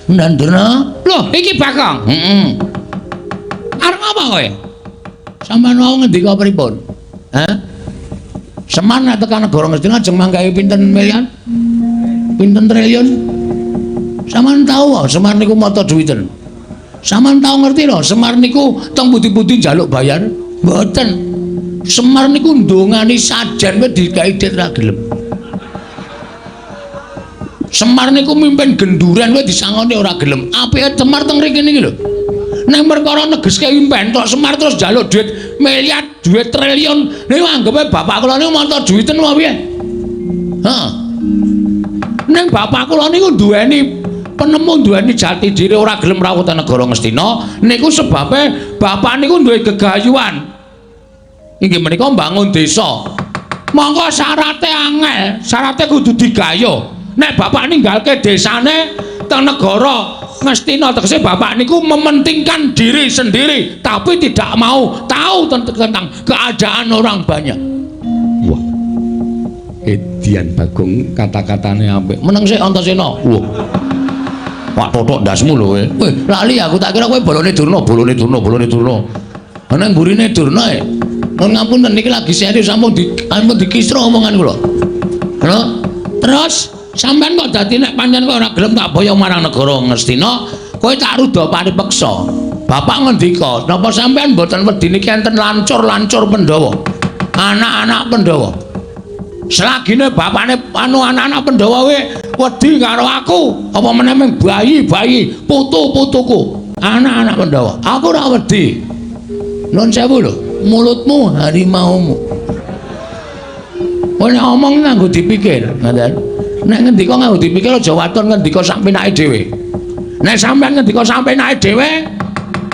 Ndandurna. Loh, iki Bagong. Heeh. Arep apa kowe? Sampeyan wau ngendika pripun? Hah? Semar nek tekan negara Ngastina ajeng manggahe pinten miliar? Pinten triliun? Sampeyan tau wae Semar niku mata duwiten. Sampeyan tau ngerti lho, Semar niku teng pundi-pundi njaluk bayar? Mboten. Semar niku ndongani sajen wae digawe dit ra gelem. Semar niku mimpin genduren wae disangoni ora gelem. Apike Semar teng mriki niki lho. Nek perkara negeske impen tok Semar terus njaluk duit miliar, duit triliun. Niku anggepe bapak kula niku mata duwiten apa piye? Heeh. Ning bapak kula niku duweni penemu, duweni jati diri, ora gelem rawuh teng negara Ngastina. Niku sebabe bapak niku duwe gegayuhan. Inggih menika mbangun desa. Monggo syarate angel, syarate kudu digayuh. Nek bapak ninggalke desane teng negara Ngastina, tegese bapak niku mementingkan diri sendiri tapi tidak mau tahu tentang keadaan orang banyak. Wah. Edian Bagong kata-katane apik. Meneng sik Antasena. Wah. Wah totok ndasmu lho kowe. Weh, lali aku tak kira kowe bolone Durna, bolone Durna, bolone Durna. Ana mburine Durna e. Nuwun ngapunten niki lagi serius sampun dikisra omongan kula. Lho, terus sampean kok dadi nek pancen kok ora gelem tak boyong marang negara Ngastina, kowe tak rudha paripeksa. Bapak ngendika, napa sampean mboten wedi niki enten lancur-lancur Pandhawa? Anak-anak Pandhawa. Selagine bapakne anu anak-anak Pandhawa kowe wedi karo aku, apa meneh ming bayi-bayi, putu-putuku, anak-anak Pandhawa. Aku ora wedi. Nuwun sewu lho, mulutmu harimaumu. Kowe nek omong nganggo dipikir, ngoten. Nek ngendika nganggo dipikir aja waton ngendika sak penake dhewe. Nek sampean ngendika sak penake dhewe,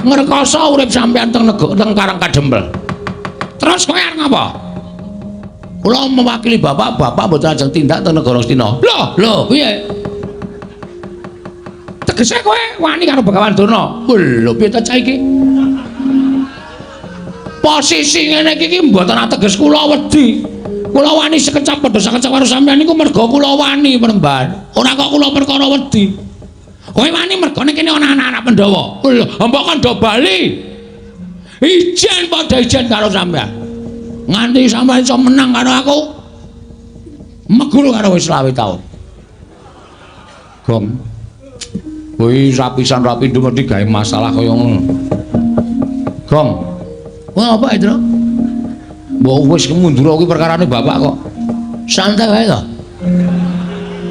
ngrekoso urip sampean teng negara teng Karang Kadempel. Terus kowe arep ngapa? Kula mewakili bapak, bapak mboten ajeng tindak teng negara Ngastina. Lho, lho, piye? Tegese kowe wani karo Begawan Durna. Lho, piye ta cah iki? Posisi ngene iki iki mboten ateges kula wedi. Kula wani sekecap padha sekecap karo sampeyan niku merga kula wani Panembahan. Ora kok kula perkara wedi. Kowe wani merga ning kene ana anak-anak Pandhawa. Lho, mbok kon do bali. Ijen padha ijen karo sampeyan. Nganti sampeyan iso menang karo aku. Megul karo wis 25 taun. Gong. Kuwi rapisan rapi mesti gawe masalah kaya ngono. Gong. Wah, apa itu? Mbok wis mundur kuwi perkarane bapak kok. Santai wae to.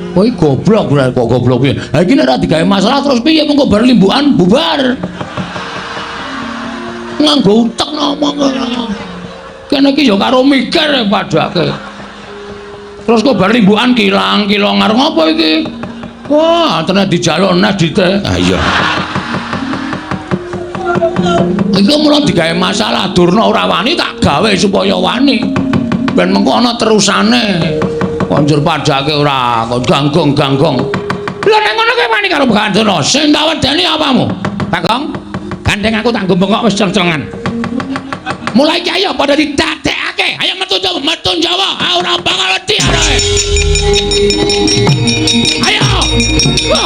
Kowe goblok kok goblok piye. Ha iki nek ora digawe masalah terus piye mengko bar limbukan bubar. Nganggo utek ngomong. Kene iki ya karo mikir padake. Terus kok bar limbukan kilang-kilong arep ngopo iki? Wah, ternyata dijaluk nes dite. Ah iya. Iku mula digawe masalah Durna ora wani tak gawe supaya wani. Ben mengko ana terusane. Konjur padake ora kok ganggong-ganggong. Lha nek ngono kowe wani karo Begawan Durna, sing tak wedeni apamu? Bagong, gandeng aku tak nggo bengok wis ceng-cengan. Mulai iki ayo padha didadekake. Ayo metu Jawa, metu Jawa. Ah ora bakal wedi arek. Ayo. Wah.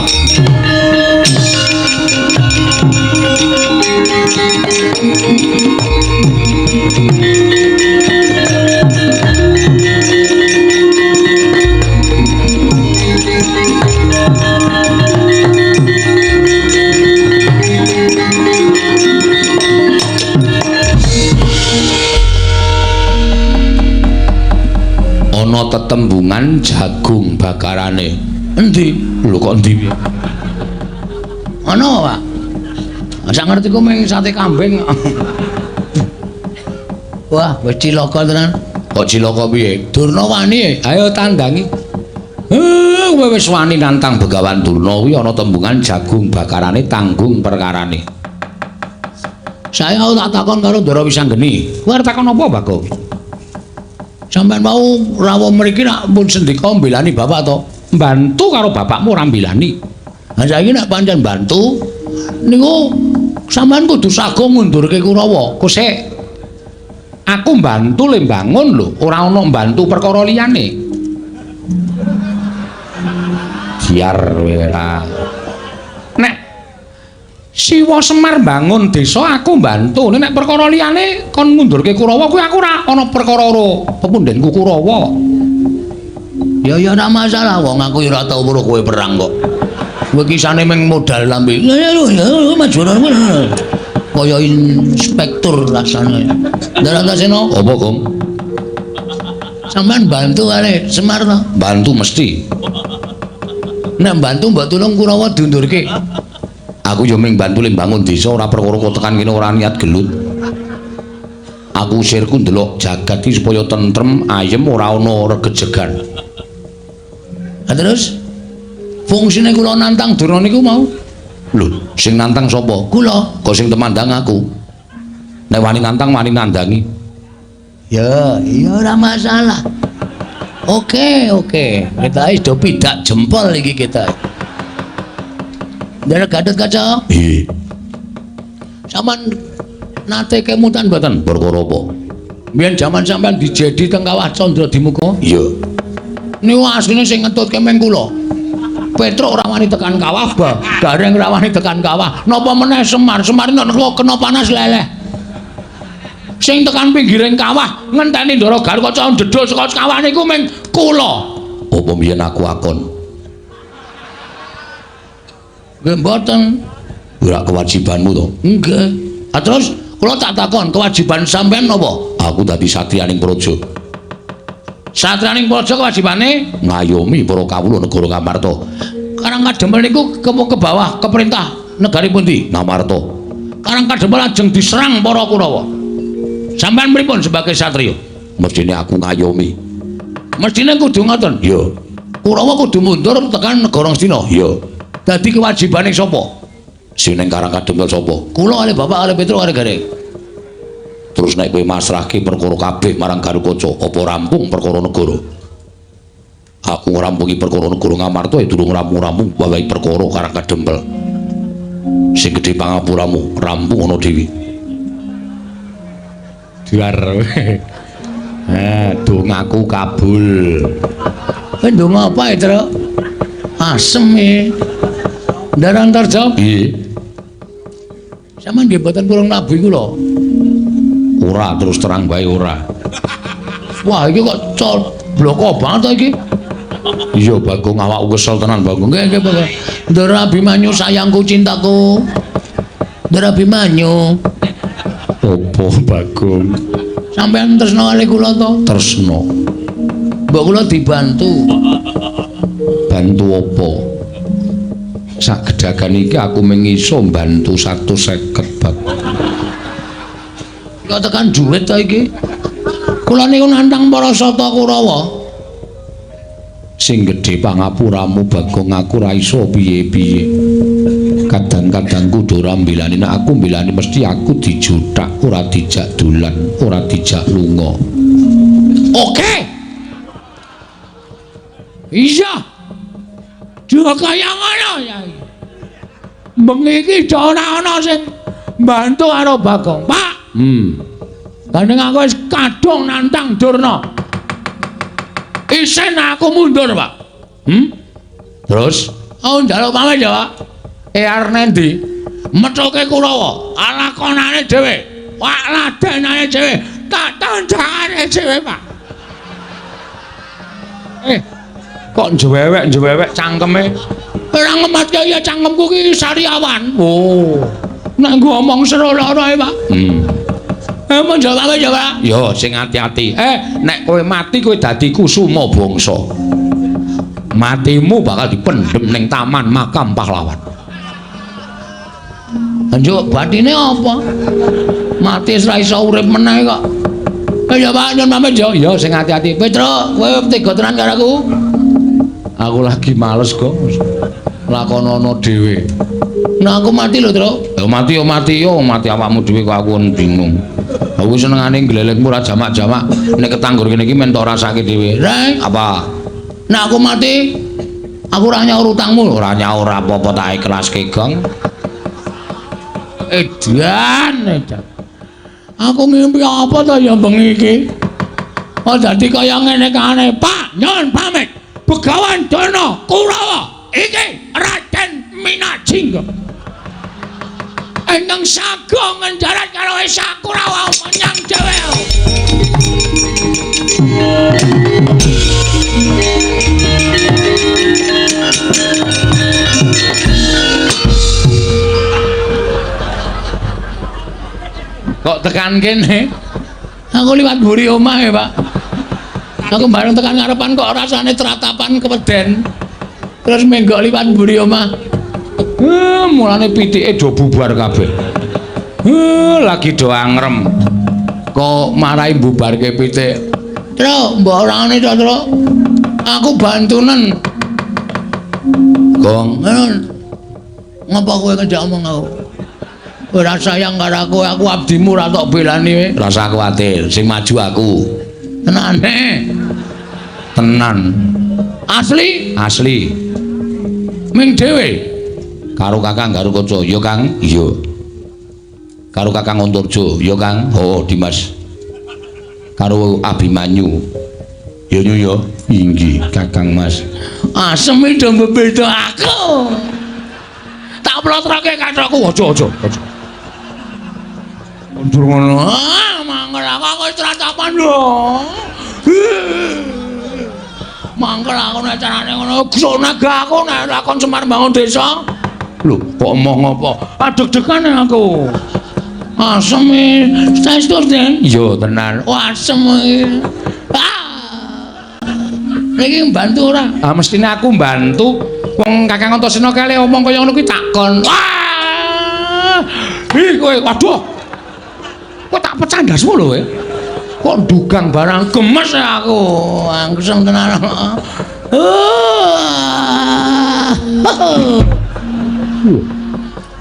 Ana tetembungan jagung bakarane. Endi? Lho kok endi piye? Ana, Pak. Sak ngerti ku mung sate kambing. Wah, wis cilaka tenan. Kok cilaka piye? Durna wani, ayo tandangi. Kowe wis wani nantang Begawan Durna kuwi ana tembungan jagung bakarane tanggung perkarane. Saya tak takon karo Ndara Wisanggeni. Kowe arep takon apa, Bagong? Sampeyan mau rawuh mriki nak pun sendika mbelani bapak to? Mbantu karo bapakmu ora mbelani. Lah saiki nek pancen mbantu niku sampeyan kudu sago ngundurke Kurawa. Kosek. Aku mbantu le mbangun lho, ora ana mbantu perkara liyane. Biar kowe ora. Nek Siwa Semar mbangun desa aku mbantu. Nek perkara liyane kon ngundurke Kurawa kuwi aku ora ana perkara karo pepundhenku Kurawa. Ya ya ora masalah wong aku ya ora tau weruh kowe perang kok. Kowe kisane mung modal lambe. Ya ya maju. Kaya inspektur rasane. Ndarantasena apa, Gong? Sampeyan bantu kare Semar to? Bantu mesti. Nek bantu mbok tulung Kurawa diundurke. Aku yo mung bantu le mbangun desa ora perkara kok tekan kene ora niat gelut. Aku sirku ndelok jagat iki supaya tentrem, ayem ora ana regejegan. Lah terus fungsine kula nantang Durna niku mau. Lho, sing nantang sapa? Kula. Kok sing temandang aku. Nek wani nantang wani nandangi. Ya, iya ora masalah. Oke, oke. Kita wis do pidak jempol iki kita. Ndara Gatot Kaca. Nggih. Sampeyan nate kemutan mboten? Perkara apa? Biyen jaman sampeyan dijedi teng Kawah Candra Dimuka? Iya. Niku asline sing ngetutke meng kula. Petruk ora wani tekan kawah, Gareng ora wani tekan kawah. Napa meneh Semar? Semar nek kena panas leleh. Sing tekan pinggiring kawah ngenteni Ndara Garukaca ndedul saka kawah niku meng kula. Apa mbiyen aku akon? Nggih mboten. Ora kewajibanmu to? Nggih. Ah terus kula tak takon, kewajiban sampean napa? Aku dadi satriyaning praja. Satriyaning praja kewajibane ngayomi para kawula negara Ngamarta. Karang Kadempel niku ke bawah ke perintah negari pundi? Ngamarta. Karang Kadempel lajeng diserang para Kurawa. Sampean pripun sebagai satriya? Mestine aku ngayomi. Mestine kudu ngoten? Iya. Kurawa kudu mundur tekan negara Ngastina? Iya. Dadi kewajibane sapa? Sing ning Karang Kadempel sapa? Kula kali bapak kali Petruk kali Gareng. Terus nek kowe masrahke perkara kabeh marang Garukaca, apa rampung perkara negara? Aku ngrampungi perkara negara Ngamarta ya durung rampung-rampung wae perkara Karang Kadempel. Sing gedhe pangapuramu rampung ana dhewe. Edan. Dongaku kabul. Kowe ndonga apa ya, Truk? Asem e. Ndara Antarja? Piye? Sampeyan nggih mboten purung nabu iku lho. Ora, terus terang bae ora. Wah, iki kok bloko banget to iki. Iya, Bagong, awakku kesel tenan, Bagong. Nggih, nggih, Bagong. Ndara Abimanyu sayangku cintaku. Ndara Abimanyu. Opo, Bagong? Sampeyan tresna kali kula to? Tresna. Mbok kula dibantu. Bantu apa? Sak gedagan iki aku mung iso mbantu 150, Bagong. Kok tekan duit to iki? Kula niku nantang para sata Kurawa. Sing gedhe pangapuramu, Bagong, aku ora iso piye-piye. Kadang-kadang kudu ora mbelani, nek aku mbelani mesti aku dijuthak, ora dijak dolan, ora dijak lunga. Oke. Iya. Juga kaya ngono ya. Bengi iki ora ana sing mbantu karo Bagong, Pak. Gandeng aku wis kadung nantang Durna. Isen aku mundur, Pak. Terus? Aku njaluk pamit ya, Pak. Arep nendi? Methuke Kurawa, lakonane dhewe, wak ladenane dhewe, tak tandangane dhewe, Pak. Kok njewewek-njewewek cangkeme? Ora ngematke ya cangkemku ki sariawan. Oh. Nek nggo omong seru lara ae, Pak. Mun jawab ya, Pak. Yo sing ati-ati. Nek kowe mati kowe dadi kusuma bangsa. Matimu bakal dipendhem ning taman makam pahlawan. Njuk batine apa? Mati wis ra iso urip meneh kok. Ya Pak, nyun pamit yo. Yo sing ati-ati. Petro, kowe tega tenan karo aku. Aku lagi males kok. Lakonono dhewe. Nah aku mati lho, Tru. Ya mati yo mati yo, mati awakmu dhewe kok aku bingung. Aku senengane glelekmu ora jamak-jamak. Nek ketanggur kene iki men tok rasake dhewe. Reng, apa? Nek aku mati, aku ora nyaur utangmu. Ora nyaur apa-apa tak ikhlaske, Gong. Edan, edan. Aku ngimpi apa to ya bengi iki? Oh dadi kaya ngene kane, Pak, nyun pamit. Begawan Durna Kurawa iki Raden Minajingga. Ingkang sago ngenjarat karo Esa Kurawa menyang dhewe. Kok tekan kene? Aku liwat mburi omah ya, Pak. Aku bareng tekan ngarepan kok rasane tratapan keweden. Terus menggok liwat mburi omah. Mulane pitike do bubar kabeh. Lagi do angrem. Kok marai bubarke pitik. Truk, mbok orangane to, Truk. Aku bantunen. Gong, ngapa kowe ngejak omong aku? Ora sayang karo aku, aku abdimu ora tok belani. Rasa kuwatir, sing maju aku. Tenane. Tenan. Asli? Asli. Ming dhewe. Karo Kakang Garukaca, ya Kang? Iya. Karo Kakang Antarja, ya Kang? Oh, Dimas. Karo Abimanyu. Ya nyu ya. Inggih, Kakang Mas. Asem do mbebeda aku. Tak plotroke kathokku, aja aja aja. Mundur ngono. Ah, mangkel aku wis tratapan lho. Mangkel aku nek carane ngono, naga aku nek lakon Semar bangun desa. Lho, kok emoh ngopo? Adeg-degan aku. Asem e. Saestu, Den? Iya, tenan. Oh, asem iki. Ah. Iki mbantu ora? Ah, mestine aku mbantu. Wong Kakang Antasena kale omong kaya ngono kuwi takon. Wah! Ih, kowe waduh. Kok tak pecah ndasmu lho kowe. Kok ndugang barang gemes aku. Angsem tenan.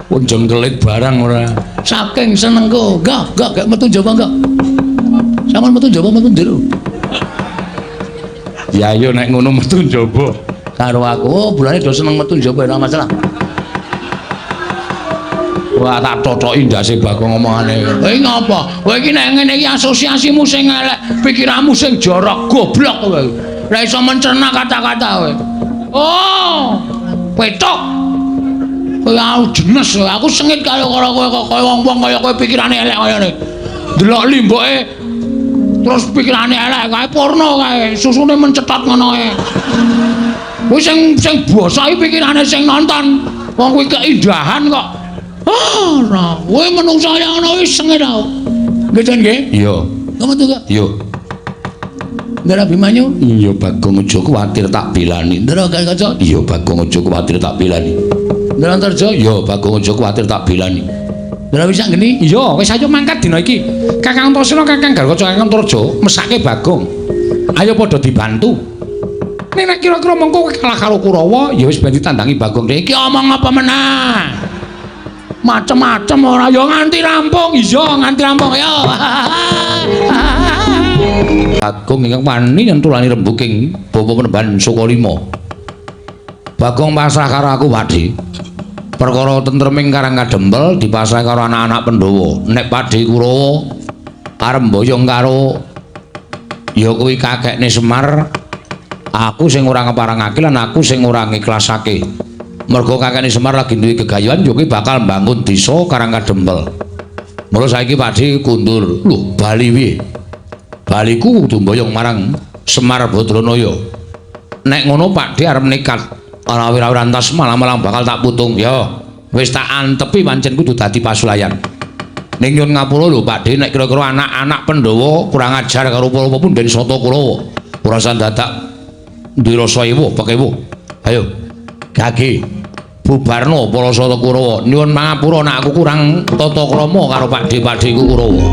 Kok jengkelit barang ora. Saking senengku. Enggak, enggak, enggak metu njaba enggak. Sampeyan metu njaba metu njero. Ya ayo nek ngono metu njaba. Karo aku, oh, bulane do seneng metu njaba ora masalah. Wah tak totoki ndase Bagong omongane. Kowe ngapa? Kowe iki nek ngene iki asosiasimu sing elek, pikiranmu sing jorok, goblok kowe. Ora iso mencerna kata-kata kowe. Oh, petok. Kowe aku jenes, aku sengit karo kowe kok kaya wong-wong kaya kowe pikirane elek kaya ngene. Delok limboke terus pikirane elek kae porno kae, susune mencetot ngono kae. Kuwi sing sing basa iki pikirane sing nonton. Wong kuwi keindahan kok. Ah, ora. Kowe menungso kaya ngono wis sengit aku. Nggih, Jan nggih? Iya. Ngono to, Kak? Iya. Ndara Abimanyu? Iya, Bagong aja kuwatir tak belani. Ndara Gatotkaca? Iya, Bagong aja kuwatir tak belani. Ndara Antarja? Iya, Bagong aja kuwatir tak belani. Ndara Wisanggeni? Iya, wis ayo mangkat dina iki. Kakang Antasena, Kakang Gatotkaca, Kakang Antarja mesake Bagong. Ayo padha dibantu. Nek nek kira-kira mengko kowe kalah karo Kurawa, ya wis ben ditandangi Bagong. Iki omong apa meneh? Macem-macem ora ya nganti rampung. Iya, nganti rampung ya. Bagong ingkang wani nyentulani rembuking bapa Penemban Sukalima. Bagong pasrah karo aku, Pakdhe. Perkara tentreming Karang Kadempel dipasrah karo anak-anak Pandhawa. Nek Pakdhe Kurawa arep mboyong karo ya kuwi kakekne Semar, aku sing ora ngeparengake lan aku sing ora ngiklasake. Mergo kakekne Semar lagi duwe gegayuhan ya kuwi bakal mbangun desa Karang Kadempel. Mula saiki Pakdhe kundur. Lho, bali piye? Baliku kudu mboyong marang Semar Badranaya. Nek ngono Pakdhe arep nekat ora wira-wirantas malah-malah bakal tak putung. Ya, wis tak antepi pancen kudu dadi pasulayan. Ning nyun ngapura lho Pakdhe, nek kira-kira anak-anak Pandhawa kurang ajar karo para punden Sata Kurawa. Ora usah dadak duwe rasa ewuh pekewuh. Ayo, gage bubarno para Sata Kurawa. Nyuwun pangapura nek aku kurang tata krama karo Pakdhe-pakdheku Kurawa.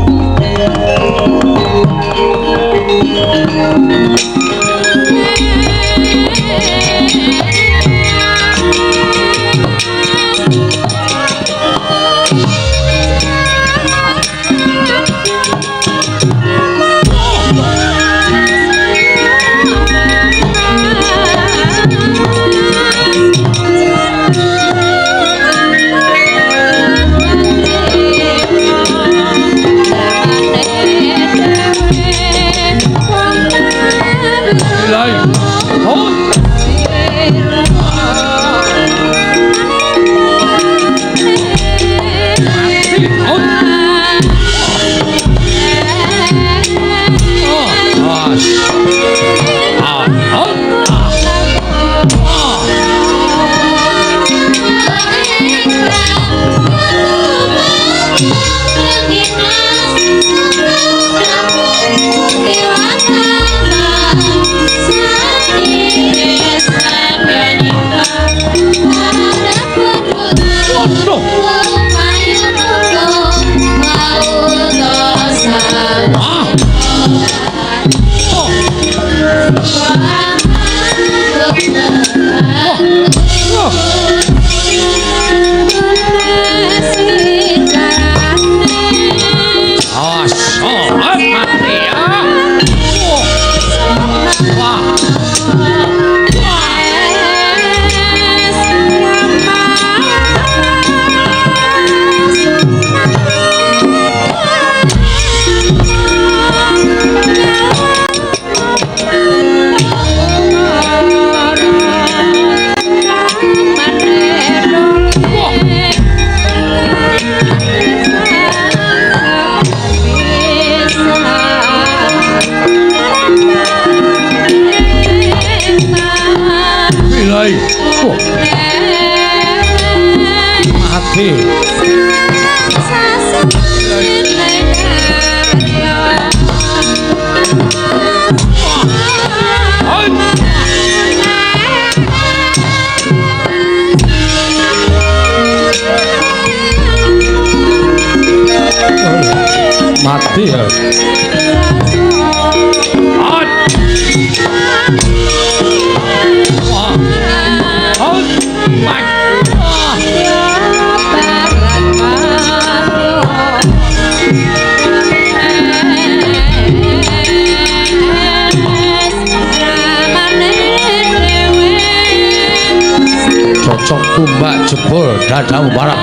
Mati ya. Cocok tumbak jebol dadamu parah.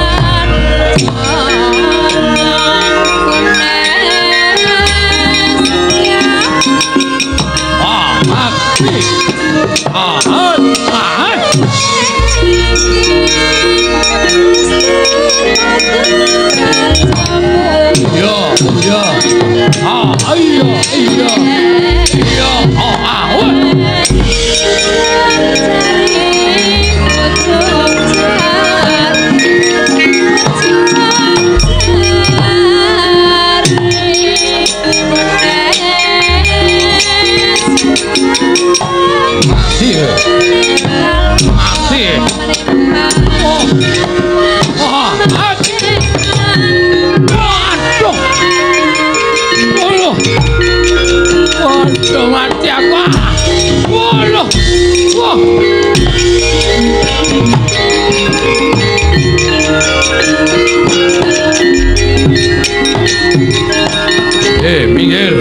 Minggir.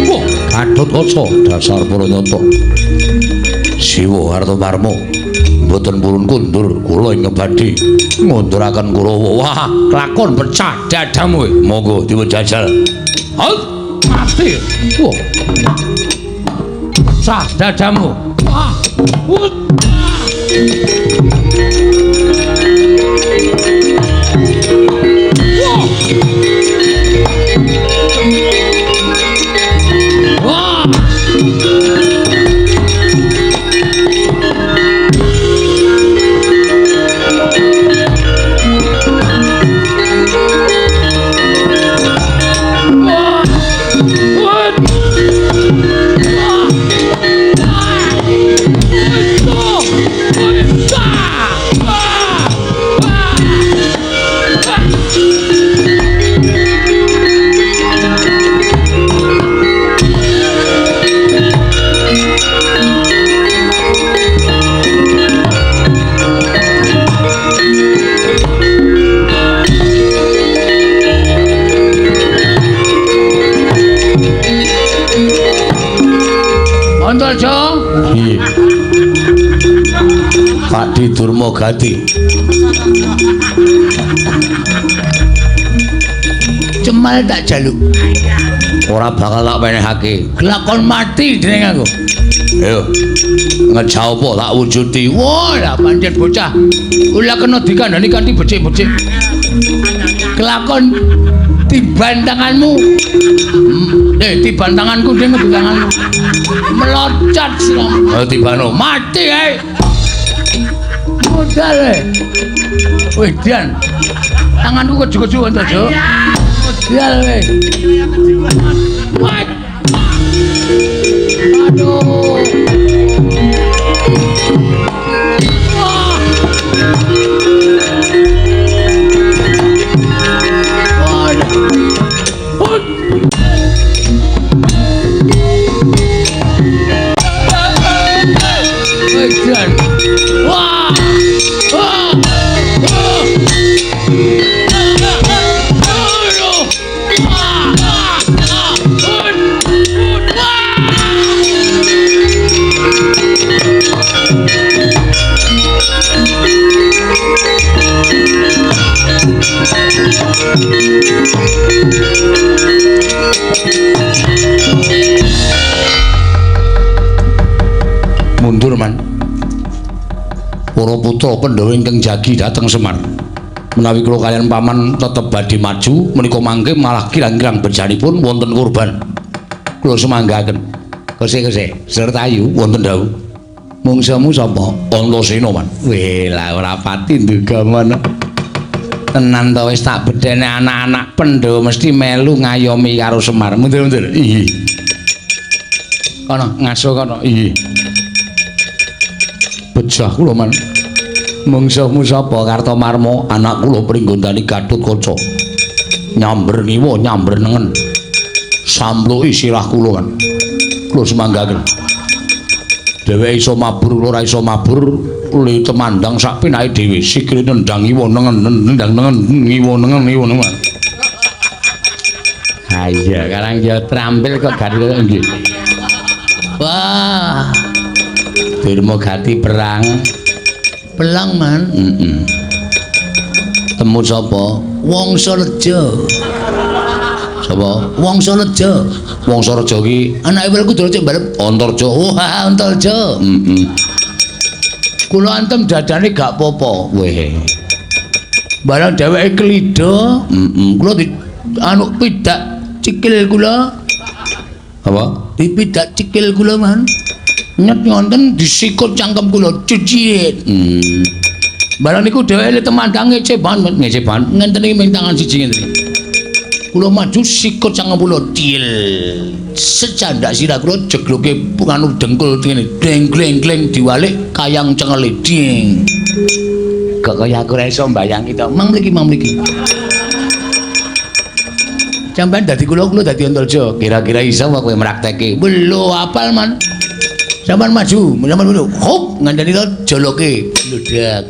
Wah, Gatotkaca dasar Paranyata. Siwa Kartomarma mboten purun kundur kula ingkang badhe ngunduraken Kurawa. Wah, lakon pecah dadamu. Monggo dipun jajal. Halt, mati. Wah. Pecah dadamu. Wah. Wah. Wah. Pakdi Durma Gati. Cemal tak jaluk. Ora bakal tak wenehake. Kelakon mati jeneng aku. Ayo. Ngejauh apa tak wujudi. Wah, lah pancen bocah. Ula kena dikandani kanthi becik-becik. Kelakon tiban tanganmu. Tiban tanganku ding tanganmu. Meloncat sira. Ayo tibano. Mati ae. Modal e. Wih, Dian. Tanganku keju-keju Antaja. Modal e. Aduh. Wah. Wah. Wah. Mundur man. Para putra Pandhawa ingkang jagi dhateng Semar. Menawi kula kaliyan paman tetep badhe maju menika mangke malah kirang-kirang bejanipun wonten korban. Kula sumanggaken. Kose-kose Sertayu wonten dawuh. Mungsuhmu sapa? Antasena man. Weh, lah ora pati nduga mono. Tenan to wis tak bedhene anak-anak Pandhawa mesti melu ngayomi karo Semar. Mundur-mundur. Iya. Kono ngaso kono. Iya. Bejah kula man. Mungsuhmu sapa? Kartomarma, anak kula Pringgondani Gatotkaca. Nyamber ngiwa, nyamber nengen. Sampluki sirah kula man. Kula sumanggaken. Dheweke iso mabur, kula ora iso mabur, li temandang sak pinake dhewe. Sikile nendang ngiwa nengen, nendang nengen, ngiwa nengen, ngiwa nengen. Ah iya, karang ya trampil kok gari nggih. Wah. Durma gati perang. Pelang, Man. Heeh. Temu sapa? Wangsareja. Sapa? Wangsareja. Wangsareja ki anake Werkudara cek barep Antarja. Wah, Antarja. Heeh. Kula antem dadane gak apa-apa. Weh. Barang dheweke klida, heeh. Kula di anu pidak cikil kula. Apa? Dipidak cikil kula, Man. Nyet ngonten disikut cangkem kula cicit. Barang niku dheweke temandang ngece banget, ngece banget. Ngenten iki ming tangan siji ngenten iki. Kula maju sikut cangkem kula cil. Secandak sirah kula jegloke anu dengkul ngene. Deng gleng gleng diwalik kayang cengele ding. Kok kaya aku ora iso mbayangi to. Mang mriki, mang mriki. Sampeyan dadi kula, kula dadi Antarja. Kira-kira iso apa kowe mrakteke? Lho, apal, Man. Sampeyan maju, sampeyan ngono. Hop, ngandani to joloke. Bludak.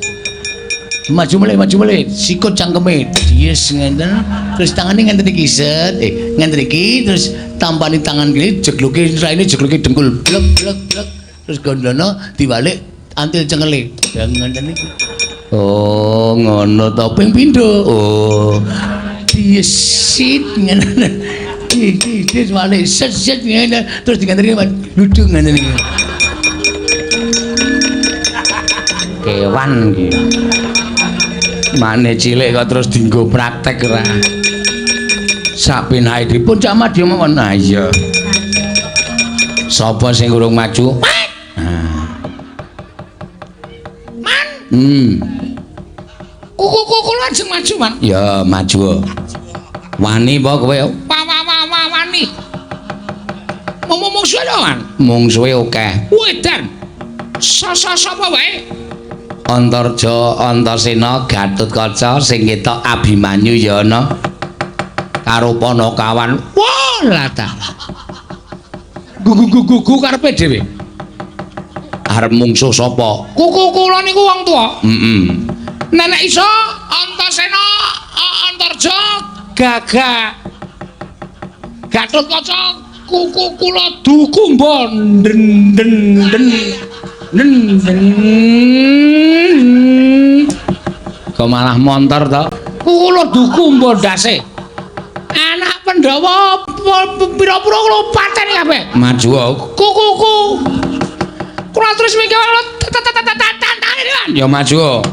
Maju melih, sikut cangkeme. Yes ngenten. Terus tangane ngenten iki set. Ngenten iki terus tampani tangan kene jegloke raine jegloke dengkul. Blek blek blek. Terus gondono diwalik antil cengele. Ya ngenten iki. Oh, ngono to. Ping pindho. Oh. Diesit ngene. Iki iki walik set set ngene terus diganteni ludung ngene iki. Kewan iki. Mane cilik kok terus dienggo praktek ora. Sapenake dipun Cak Madya mawon. Ha iya. Sapa sing urung maju? Man. Kuku-kuku lajeng maju, Man. Ya, maju. Wani apa kowe? Wani. Mung mungsuhe lho, Man. Mungsuhe akeh. Wedan. Sapa wae? Antarja, Antasena, Gatotkaca sing ketok Abimanyu ya ana. Karo Panakawan. Wah, lah ta. Gugu-gugu karepe dhewe. Arep mungsuh sapa? Kuku kula niku wong tuwa. Heeh. Nenek iso Antasena, Antarja, Gagah. Gatotkaca, kuku kula dukumba den den den. Den den. Kok malah montor to? Kula dukumba ndase. Anak Pandhawa pira-pira kula pateni kabeh. Maju kuku-kuku. Kula terus mikir tantane. Ya maju.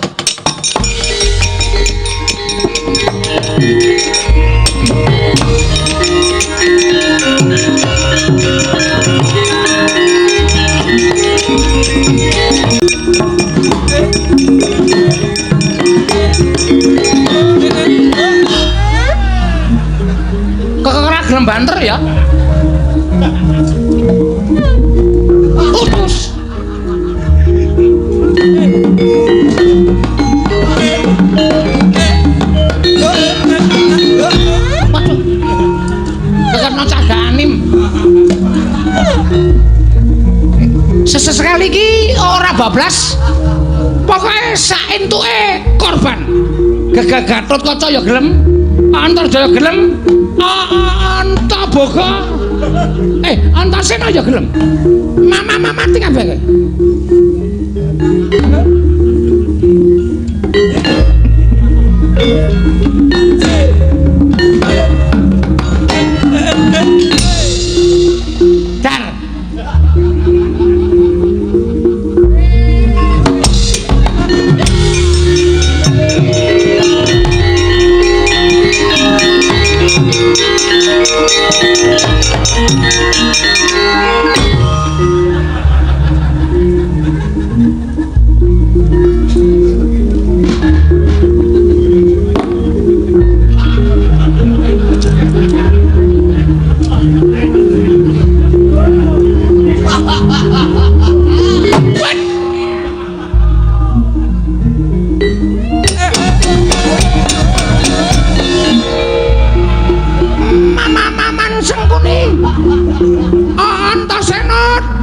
Kok ora gelem banter ya? Utus. Waduh. Kekena cah ganim. Sesekali iki ora bablas. Pokoke sak entuke korban. Gagah Gatotkaca ya gelem, Antarja ya gelem, Antaboga. Antasena ya gelem. Mama mati kabeh kowe. Dar.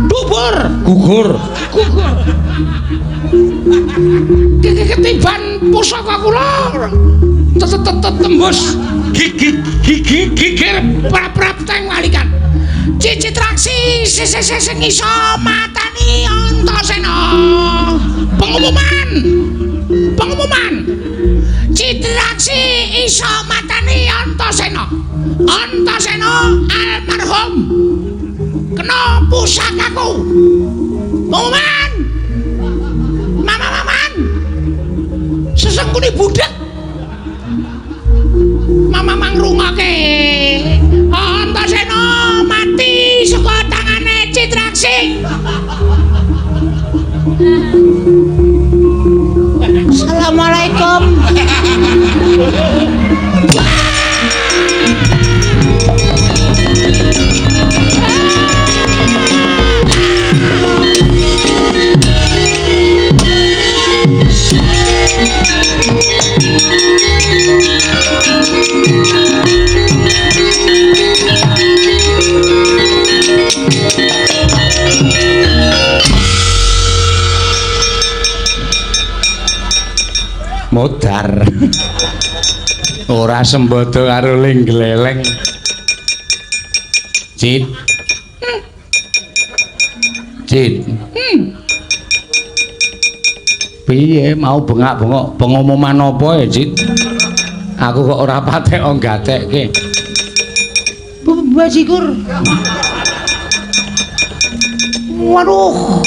Gugur. Gugur. Ketiban pusaka kula tembus. Gigir gigir prap-prap teng walikan. Citraksi sing iso matani Antasena. Pengumuman. Pengumuman. Citraksi iso matani Antasena. Antasena almarhum kena pusakaku. Pengumuman. Mama-maman. Sesengkune budhek. Mama mangrungake. Antasena mati saka tangane Citraksi. Assalamualaikum. Modar. Ora sembodo karo ling gleleng. Cit. Cit. Piye mau bengak-bengok pengumuman apa ya, Cit? Aku kok ora patek gatekke. Bajigur. Waduh.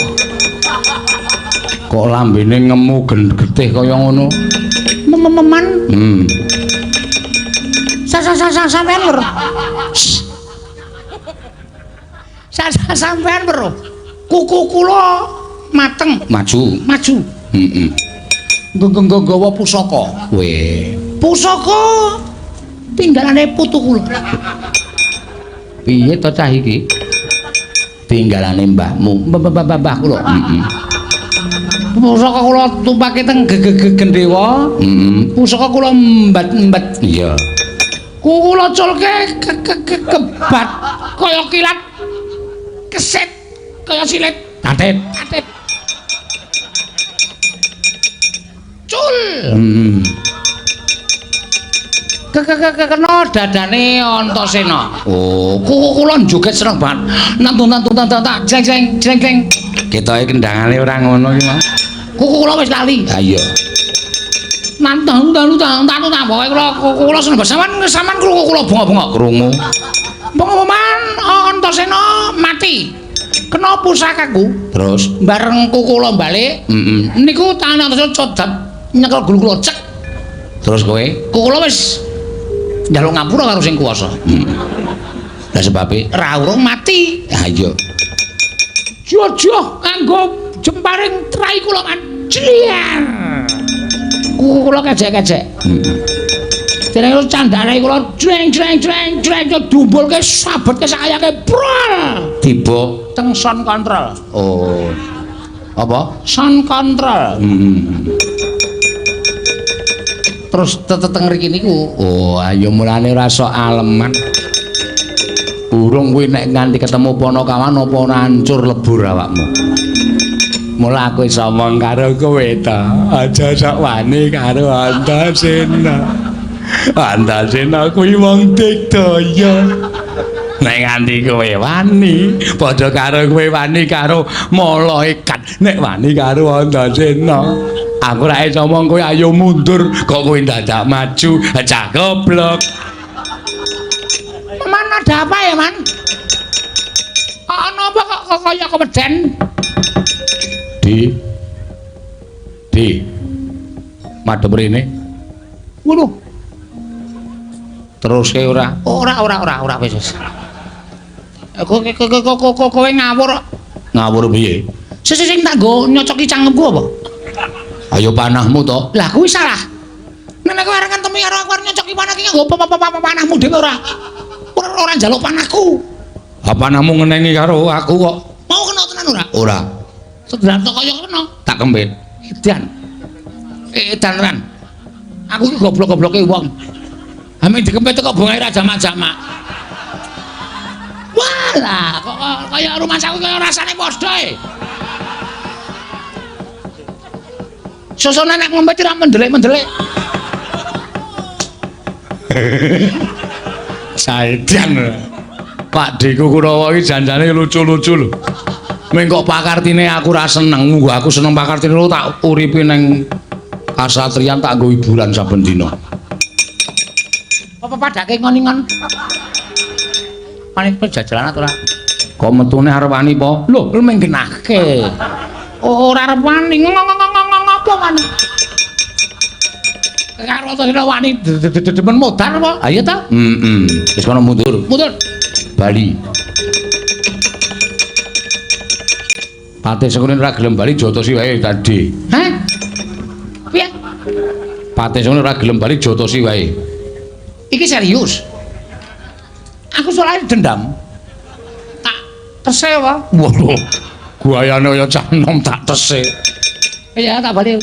Kok lambene ngemu getih kaya ngono? Mememan. Sampean weruh. Sampean weruh. Kuku kula mateng. Maju. Maju. Heeh. Nggawa pusaka. Weh. Pusaka tinggalane putu kula. Piye to cah iki? Tinggalane mbahmu. Mbah kula. Heeh. Pusaka kula tumpake teng Gendhewa. Heeh. Pusaka kula mbet-mbet. Iya. Kula culke kebat kaya kilat. Keset kaya silit. Tatit. Tatit. Cul. Kena dadane Antasena. Oh, kuku kula joget seneng banget. Nantun tak jeng jeng jeng jeng. Ketoke kendangane ora ngono iki, Mas. Kuku kula wis lali. Ha iya. Nantun tantun pokoke kula kuku kula seneng banget. Sampeyan krungu kula bengok-bengok krungu. Pengumuman Antasena mati. Kena pusakaku. Terus bareng kuku kula balik. Heeh. Niku tangan Antasena codap nyekel gulu kula cek. Terus kowe? Kuku kula wis njaluk ngapura karo sing kuwasa. Lah sebabe ra urung mati. Ha iya. Jojoh nganggo jemparing trai kula kan. Jliar. Kuku kula kejek-kejek. Heeh. Dene candane kula jreng jreng jreng jreng dumbulke sabetke sakayake prol. Tiba teng sound control. Oh. Apa? Sound control. Terus teteng mriki niku. Oh, ayo mulane ora sok aleman. Urung kuwi nek nganti ketemu Panakawan apa ora hancur lebur awakmu. Mula aku iso omong karo kowe ta. Aja sok wani karo Antasena. Antasena kuwi wong digdaya. Nek nganti kowe wani, padha karo kowe wani karo malaikat. Nek wani karo Antasena, aku ora iso omong kowe ayo mundur, kok kowe dadak maju, cah goblok. Man, ada apa ya, Man? Ana apa kok kaya keweden? Di. Di. Madhep rene. Waduh. Teruske ora? Ora wis wis. Kowe ngawur. Ngawur piye? Sing tak nggo nyocoki cangkemku apa? Ayo panahmu to. Lah kuwi salah. Nek kowe arep ngentemi karo aku arep nyocoki panah iki nganggo panahmu dhewe ora. Ora njaluk panahku. Ha panahmu ngenengi karo aku kok. Mau kena tenan ora? Ora. Sedrato kaya kena. Tak kempit. Edan. Edan tenan. Aku iki goblok-gobloke wong. Ame dikempit kok bungae ra jamak-jamak. Walah, kok kaya rumah saku kaya rasane padha e. Sosone nek ngempet ora mendelik-mendelik. Saidan. Pak Deku Kurawa iki janjane lucu-lucu lho. Ming kok pakartine aku ora seneng, munggo aku seneng pakartine lho tak uripi ning kasatriyan tak nggo hiburan saben dina. Apa padake ngon-ngon? Paling pejajalan ora? Kok metune arep wani po? Lho, ming genahke. Ora arep wani ngopo wani? Karo to sira wani demen modar apa? Ayo ta? Heeh. Wis kono mundur. Mundur. Bali. Patih Sengkuni ora gelem bali jotosi wae tadi. Hah? Piye? Patih Sengkuni ora gelem bali jotosi wae. Iki serius. Aku soalnya dendam. Tak tese apa? Waduh. Guayane kaya cah nom tak tese. Iya, tak bali.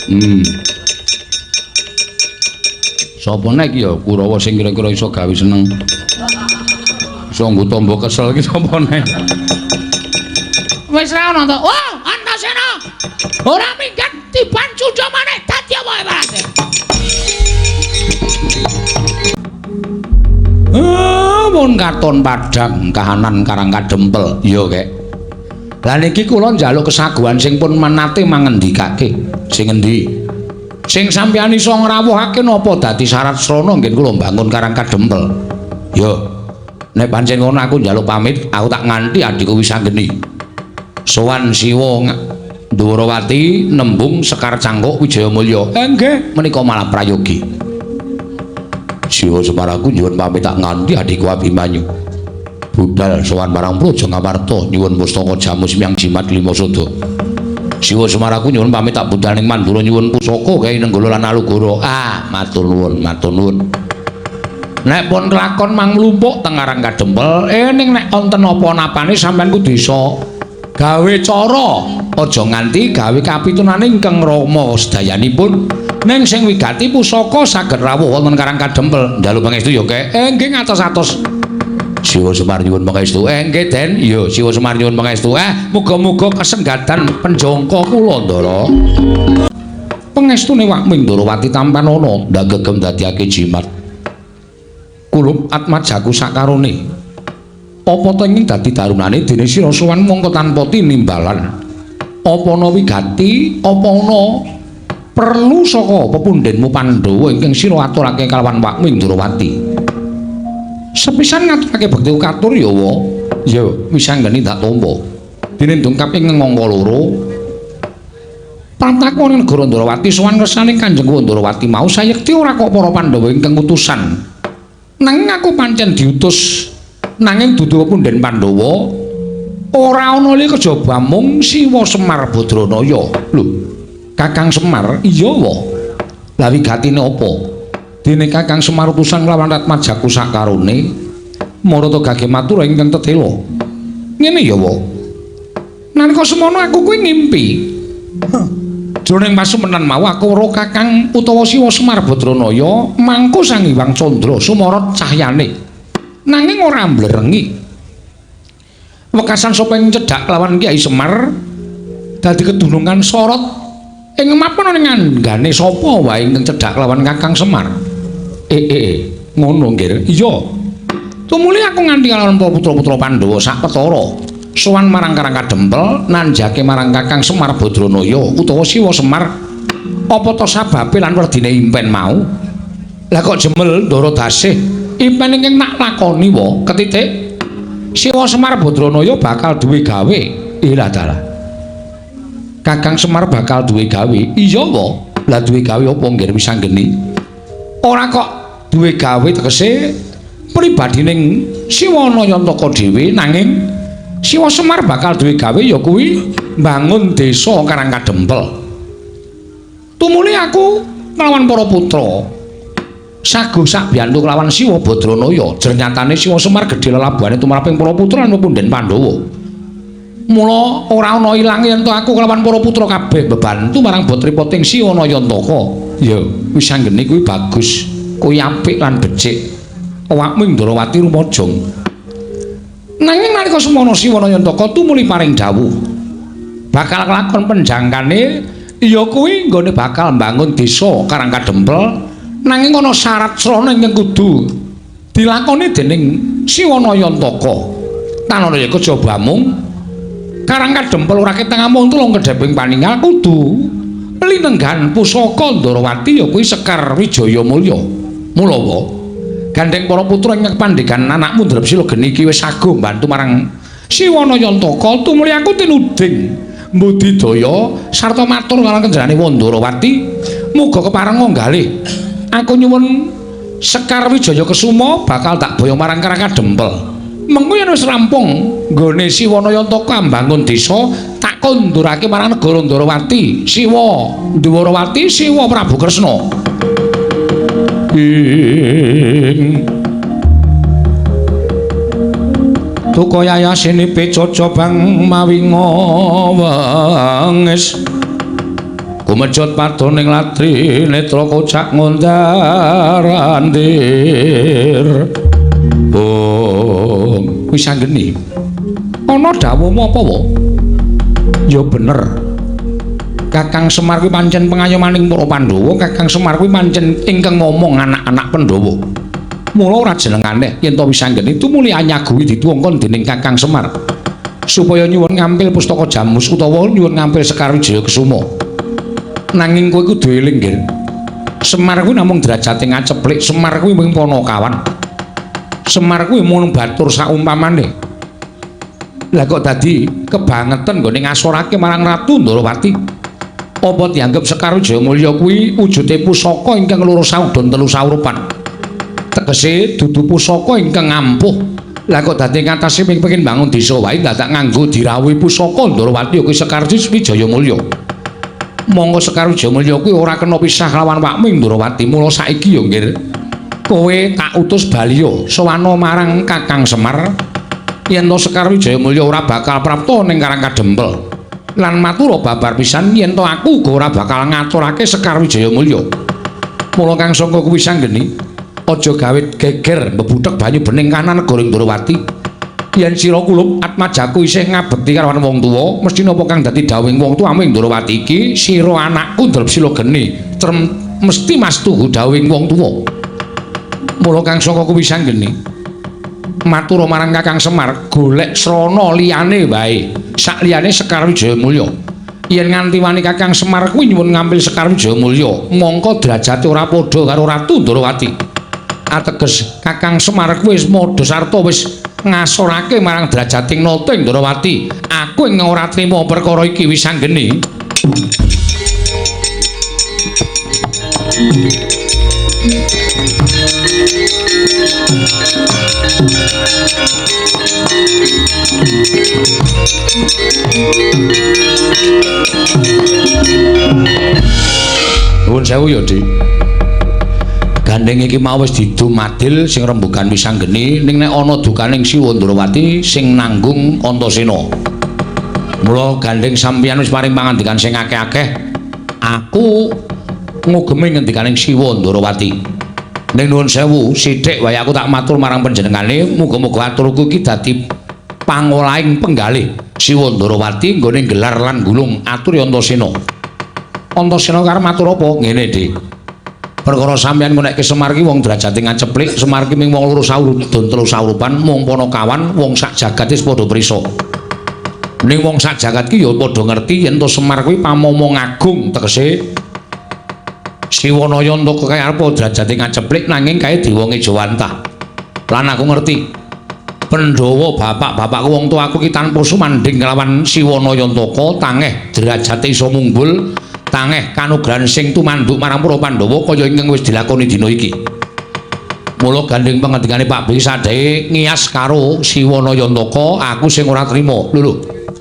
Sapa nek ya Kurawa sing kira-kira iso gawe seneng. Iso nggo tombo kesel iki sapa nek? Wis ra ono to. Wah, Antasena. Ora minggat tiban cuca maneh dadi apa ibarate. Mun katon padhang kahanan Karang Kadempel. Iya, Kek. Lah niki kula njaluk kesaguhan sing pun menate mangendikake. Sing endi? Sing sampeyan iso ngrawuhake napa dadi syarat srana ngen kula mbangun Karang Kadempel. Yo. Nek pancen ngono aku njaluk pamit, aku tak nganti adhiku Wisanggeni. Sowan Siwa Ndhuwarawati nembung Sekar Cangkuk Wijayamulya. Nggih, menika malah prayogi. Siwa Semar aku nyuwun pamit tak nganti adhiku Abimanyu. Budal sowan marang Praja Ngamarta nyuwun pustaka jamu semyang jimat lima sada. Siwa Semar aku nyuwun pamit tak budal ning Mandura nyuwun pusaka gawe Nenggala lan Alugoro. Ah, matur nuwun, matur nuwun. Nek pun kelakon mang mlumpuk teng Karang Kadempel, ning nek wonten apa-napane sampean kudu iso gawe cara, aja nganti gawe kapitunane ingkang Rama sedayanipun. Ning sing wigati pusaka saged rawuh wonten Karang Kadempel. Njaluk pangestu ya, Kek. Nggih ngatos-atos. Siwa Semar nyuwun pangestu. Nggih, Den. Iya, Siwa Semar nyuwun pangestu. Muga-muga kasenggatan penjangka kula, Ndara. Pangestune Wakming Ndharawati tampan ana ndak gegem dadiake jimat. Kulup atmajaku sakarone. Apa ta ing dadi darunane dene sira sowan mongko tanpa tinimbalan. Apa ana wigati, apa ana perlu saka pepundhenmu Pandhawa ingkang sira aturake kalawan Wakming Ndharawati. Sepisan ngaturake bekti katur ya wa. Ya Wisanggeni tak tampa. Dene dongkap ing angka loro. Prataku ning negara Ndharawati sowan ngersane Kanjeng Ndharawati mau sayekti ora kok para Pandhawa ingkang utusan. Nanging aku pancen diutus nanging dudu pepundhen Pandhawa ora ana li kejaba mung Siwa Semar Badranaya. Lho, Kakang Semar iya wa. Lah wigatine apa? Dene Kakang Semar utusan lawan Ratmajaku sakarone marata gage matur ingkang tetela. Ngene ya wa. Nalika semono aku kuwi ngimpi. Jroning pasumenan mau aku weruh Kakang utawa Siwa Semar Badranaya mangku Sang Hyang Candra sumorot cahyane. Nanging ora mblerengi. Wekasan sapa ing cedhak lawan Kyai Semar dadi kedunungan sorot ing mapan ning anggane sapa wae ingkang cedhak lawan Kakang Semar. Ngono nggih. Iya. Tumuli aku nganti lawan para putra-putra Pandhawa sak petara. Sowan marang Karang Kadempel nanjake marang Kakang Semar Badranaya utawa Siwa Semar. Apa ta sababe lan werdine impen mau? Lah kok jemel Ndara Dasih impen ingkang nak lakoni wa ketitik Siwa Semar Badranaya bakal duwe gawe. Ilah dalah. Kakang Semar bakal duwe gawe. Iya wa. Lah duwe gawe apa nggih Wisanggeni? Ora kok duwe gawe tegese pribadining Siwa Nayantaka dhewe nanging Siwa Semar bakal duwe gawe ya kuwi mbangun desa Karang Kadempel. Tumuli aku nglawan para putra sago sakbiyantu kelawan Siwa Badranaya. Jernyatane Siwa Semar gedhe lelabuhane tumraping para putra lan pepundhen Pandhawa. Mula ora ana ilange yen aku kelawan para putra kabeh bebantu marang botripoting Siwa Nayantaka. Ya Wisanggeni kuwi bagus, kuwi apik lan becik. Awakmu Ndharawati rumajang. Nanging nalika semono Siwa Nayantaka tumuli paring dawuh bakal kelakon penjangkane ya kuwi nggone bakal mbangun desa Karang Kadempel Nanging ana syarat srana ingkang kudu dilakoni dening Siwana Yantaka. Tanana ya kejaba mung Karang Kadempel ora ketang amung tulung kedheping paningal kudu linenggan pusaka Ndorowati ya kuwi Sekar Wijaya Mulya. Mulawa gandheng para putra ingkang pandhegan anakmu Drepsila geni iki wis saguh mbantu marang Siwana Yantaka tumuli aku tinuding mbudidaya sarta matur marang kenjarane Wandarawati muga kepareng nggalih. Aku nyuwun Sekar Wijaya Kesuma bakal tak boyong marang Karang Kadempel. Mengko yen wis rampung nggone Siwana Yantaka mbangun desa tak kondurake marang negara Ndarawati, Siwa Ndwarawati, Siwa Prabu Kresna. Ing Tuka yayasine pecoco bang mawi ngawengis kumejot padoning latri netra kocak ngundar-andir. Bung wis anggeni ana dawuhmu apa wa? Ya bener, Kakang Semar kuwi pancen pengayomaning para Pandhawa. Kakang Semar kuwi pancen ingkang ngomong anak-anak Pandhawa. Mula ora jeneng aneh yen to wis anggeni tumuli anyaguhi dituwungkon dening Kakang Semar supaya nyuwun ngampil pustaka Jamus utawa nyuwun ngampil Sekar Wijaya Kesuma. Nanging kowe kudu eling, Nggir. Semar kuwi namung derajate ngaceplik, Semar kuwi mung panakawan. Semar kuwi mung batur saumpamane. Lah kok dadi kebangetan nggone ngasorake marang Ratu Ndorowati? Apa dianggep Sekar Wijaya Mulya kuwi wujude pusaka ingkang loro saudon telu saurupan? Tegese dudu pusaka ingkang ampuh. Lah kok dadi ngatasi ping pengin bangun desa wae dadak nganggo dirawuhi pusaka Ndorowati kuwi Sekar Wijaya Mulya. Monggo Sekar Wijaya Mulya kuwi ora kena pisah lawan wakmu Ndorowati. Mula saiki ya, Nggir, kowe tak utus baliya sowana marang Kakang Semar yen to Sekar Wijaya Mulya ora bakal prapta ning Karang Kadempel. Lan matura babar pisan yen to aku uga ora bakal ngaturake Sekar Wijaya Mulya. Mula kang sangka kuwi sanggeni aja gawe geger mbebuthek banyu bening kanan negara Ndorowati. Yen sira kulup atmajaku isih ngabekti karo wong tuwa, mesti napa kang dadi dawuhing wong tuwamu ing Ndorowati iki, sira anakku Drepsila geni mesti mastuhu dawuhing wong tuwa. Mula kang saka kuwi sanggeni matura marang Kakang Semar golek srana liyane wae sak liyane Sekar Wijaya Mulya. Yen nganti wani Kakang Semar kuwi nyuwun ngampil Sekar Wijaya Mulya, mongko derajate ora padha karo Ratu Ndorowati. Ateges Kakang Semar kuwi wis madha sarta wis ngasorake marang derajating nata ing Ndorowati. Aku ing ora trima perkara iki wis anggeni. Nuwun sewu ya, Dik. Gandeng iki mau wis didum adil sing rembugan wis anggeni, ning nek ana dukaning Siwa Ndorowati sing nanggung Antasena. Mula gandeng sampeyan wis paring pangandikan sing akeh-akeh, aku ngugemi ngendikaning Siwa Ndorowati. Ning nuwun sewu, sithik wae aku tak matur marang panjenengane, muga-muga aturku iki dadi pangolahing penggalih Siwa Ndorowati nggone gelar lan gulung atur Antasena. Antasena karep matur apa? Ngene, Dik. Perkara sampeyan ngonekke Semar ki wong derajate ngaceplik, Semar ki ming wong loro saurudon telu saurupan, mung panakawan, wong sak jagat wis padha prisa. Ning wong sak jagat ki ya padha ngerti yen to Semar kuwi pamomong agung, tegese Siwana Yantaka kae arep derajate ngaceplik nanging kae diwonge Jawantah. Lan aku ngerti Pandhawa bapak-bapakku wong tuaku ki tanpa sumandhing kelawan Siwana Yantaka tangeh derajate iso munggul, tangeh kanugrahan sing tumanduk marang para Pandhawa kaya ingkang wis dilakoni dina iki. Mula gandeng pangendikane Pak Bi sadhae ngiyas karo Siwana Yantaka, aku sing ora trima. Lho lho,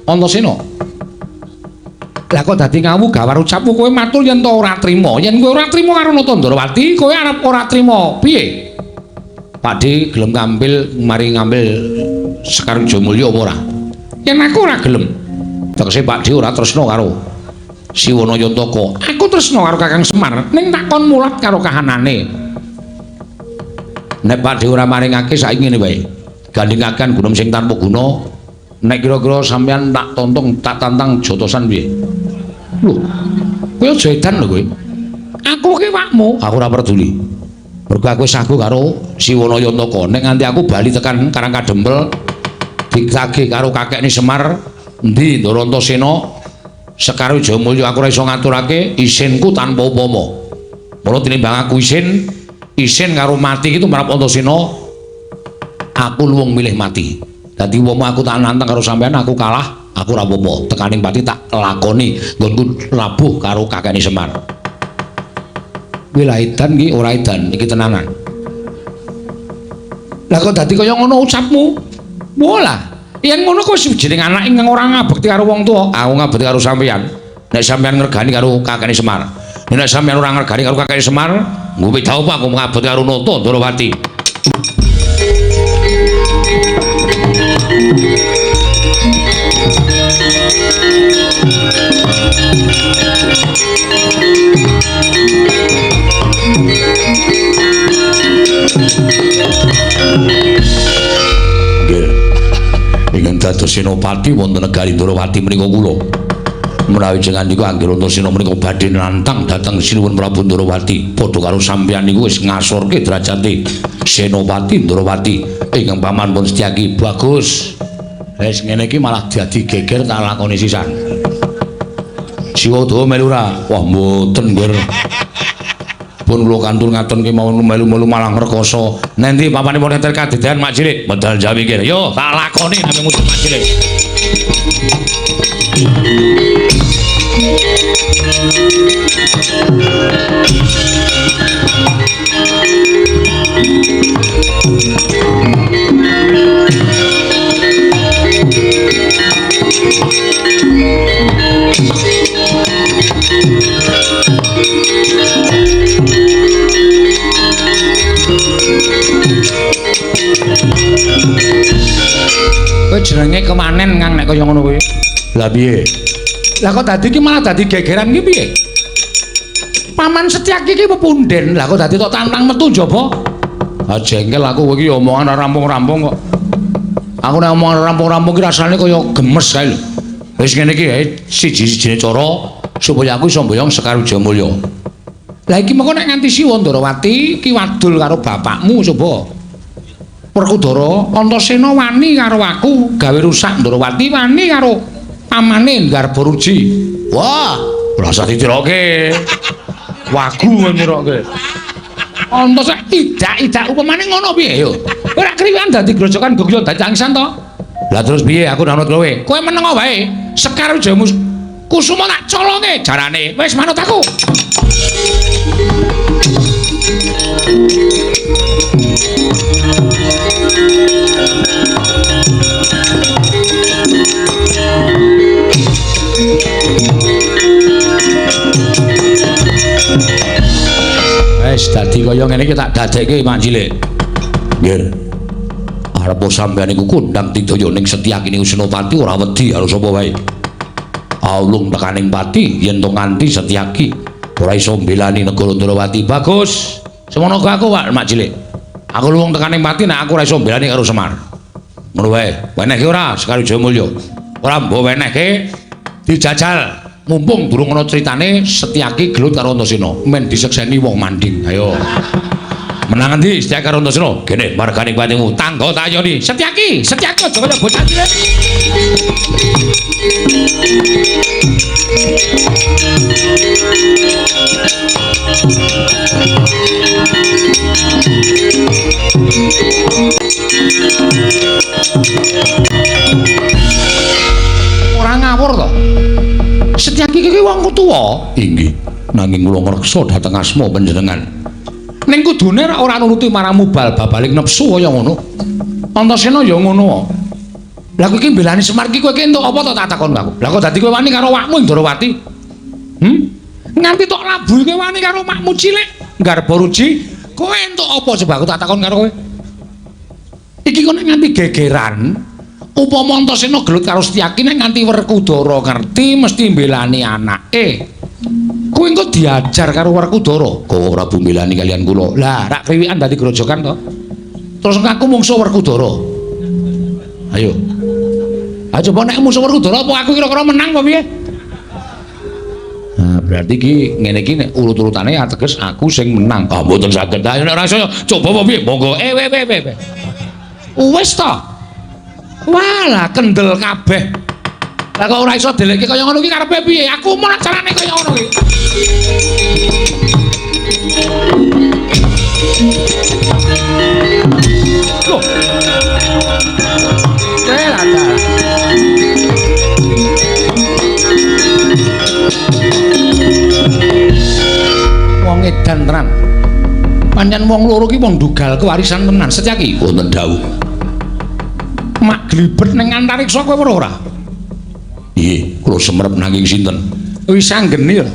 Antasena. Lah kok dadi ngawu gawar ucapmu kowe matur yen to ora trima. Yen kowe ora trima karo Nata Ndorowati, kowe arep ora trima piye? Pak D gelem ngambil mari ngambil Sekar Wijaya Mulya apa ora? Yen aku ora gelem. Tegese Pak D ora tresna karo Siwana Yantaka. Aku tresna karo Kakang Semar, ning tak kon mulat karo kahanane. Nek Pak D ora maringake saiki ngene wae. Gandhengaken gunung sing tanpa guna. Nek kira-kira sampeyan tak tontong, tak tantang jotosan piye? Lho, kowe aja edan lho kowe. Aku ki wakmu, aku ora peduli. Mergo aku wis sagu karo Siwana Yantaka. Nek nganti aku bali tekan Karang Kadempel ditagih karo kakekne Semar, endi Ndara Antasena Sekar Wijayamulya aku ora iso ngaturake isinku tanpa upama. Mula tinimbang aku isin, isin karo mati iki tumrap Antasena, aku luwung milih mati. Dadi upama aku tak nantang karo sampean aku kalah, aku ora apa-apa. Tekaning pati tak lakoni nggonku labuh karo kakekne Semar. Kuwi lah edan iki ora edan, iki tenanan. Lah kok dadi kaya ngono ucapmu? Walah, yen ngono kok jeneng anak ingkang ora ngabekti karo wong tuwa, aku ngabekti karo sampeyan. Nek sampeyan ngregani karo kakekne Semar. Nek sampeyan ora ngregani karo kakekne Semar, nggo beda apa aku ngabekti karo Nata Ndorowati. Nggih. Ingkang dados senopati wonten negari Ndorowati menika kula. Menawi jenengan niku anggere Antasena menika badhe nantang dhateng Sinuwun Prabu Ndorowati, padha karo sampeyan niku wis ngasorke derajate Senopati Ndorowati ingkang paman pun Setyaki. Bagus. Wis ngene iki malah dadi geger tak lakoni sisan. Siwa dawa melu ora? Wah mboten nggih. Pun kula kantur ngaten kemawon melu-melu malah ngrekoso. Nendi papanipun enter kadedan Mak Cilik? Medal Jawi kene. Yo tak lakoni nang musuh Mak Cilik. Kowe jenenge kemanen Kang nek kaya ngono kuwi. Lah piye? Lah kok dadi iki malah dadi gegeran iki piye? Paman Setyaki iki pepunden. Lah kok dadi tok tantang metu njaba? Ah jengkel aku kowe iki omongan ora rampung-rampung kok. Aku nek omongan rampung-rampung iki rasane kaya gemes kae lho. Wis ngene iki siji-sijine cara supaya aku iso mboyong Sekar Wijayamulya. Lah iki mengko nek nganti Siwa Ndorowati ki wadul karo bapakmu coba. Werkudara Antasena wani karo aku gawe rusak Ndorowati wani karo pamane Garbaruji. Wah, ora usah ditiroke. Wagu nyiroke. Antasena idak-idak upamane ngono piye yo? Ora kriwikan dadi grojokan gogyo dadi tangisan to. Lah terus piye aku nanut kowe? Kowe meneng wae. Sekar Wijaya Kusuma tak colonge jarane. Wis manut aku. Wis dadi kaya ngene iki tak dadekke Mak Cilik. Nggih. Arep sampeyan iku kondang tidaya ning Setyaki niku Senopati ora wedi karo sapa wae. Aulung tekaning pati yen to nganti Setyaki ora iso mbelani negara Ndorowati. Bagus. Semono aku Pak Mak Cilik. Aku luwung tekaning pati nek aku ora iso mbelani karo Semar. Ngono wae. Wenehke ora Sekar Wijayamulya? Ora mbok wenehke dijajal. Mumpung durung ana critane Setyaki gelut karo Antasena, men disekseni wong manding. Ayo. Menang endi Setyaki karo Antasena? Kene margane patimu. Tangga tayoni. Setyaki, Setyaki aja kaya bocah cilik. Ora ngawur to. Setyaki iki wong tuwa. Inggih, nanging kula ngreksa dhateng asma panjenengan. Ning kudune ora nuruti marang mubal babaling nepsu kaya ngono. Antasena ya ngono. Lah kowe iki mbelani Semar iki kowe iki entuk apa to tak takon aku. Lah kok dadi kowe wani karo wakmu Ndorowati? Nganti tok labuhi kowe wani karo makmu cilik Garbaruji, kowe entuk apa coba aku tak takon karo kowe. Iki kok nek nganti gegeran, upama Antasena gelut karo Setyaki nek nganti Werkudara ngerti mesti mbelani anake. Kowe engko diajar karo Werkudara. Kowe Prabu mbelani kalian kula. Lah, rak kriwikan dadi grojokan to. Terus aku mungsuh Werkudara. Ayo. Ah coba nek mungsuh Werkudara apa aku kira-kira menang apa piye? Nah, Berarti iki ngene iki nek urut-urutane ateges aku sing menang. Ah mboten saged. Ayo nek ora iso coba apa piye? Monggo. We. Wis to. Walah kendel kabeh. Lah kok ora iso delekke kaya ngono iki karepe piye? Aku mau carane kaya ngono iki. Loh. Lah wong edan tenan. Pancen wong loro ki wong dugal kewarisan tenan. Setyaki wonten dawuh. Mak glibet ning antariksa kowe weruh ora? Nggih, kula semerep nanging sinten? Wis anggeni lho.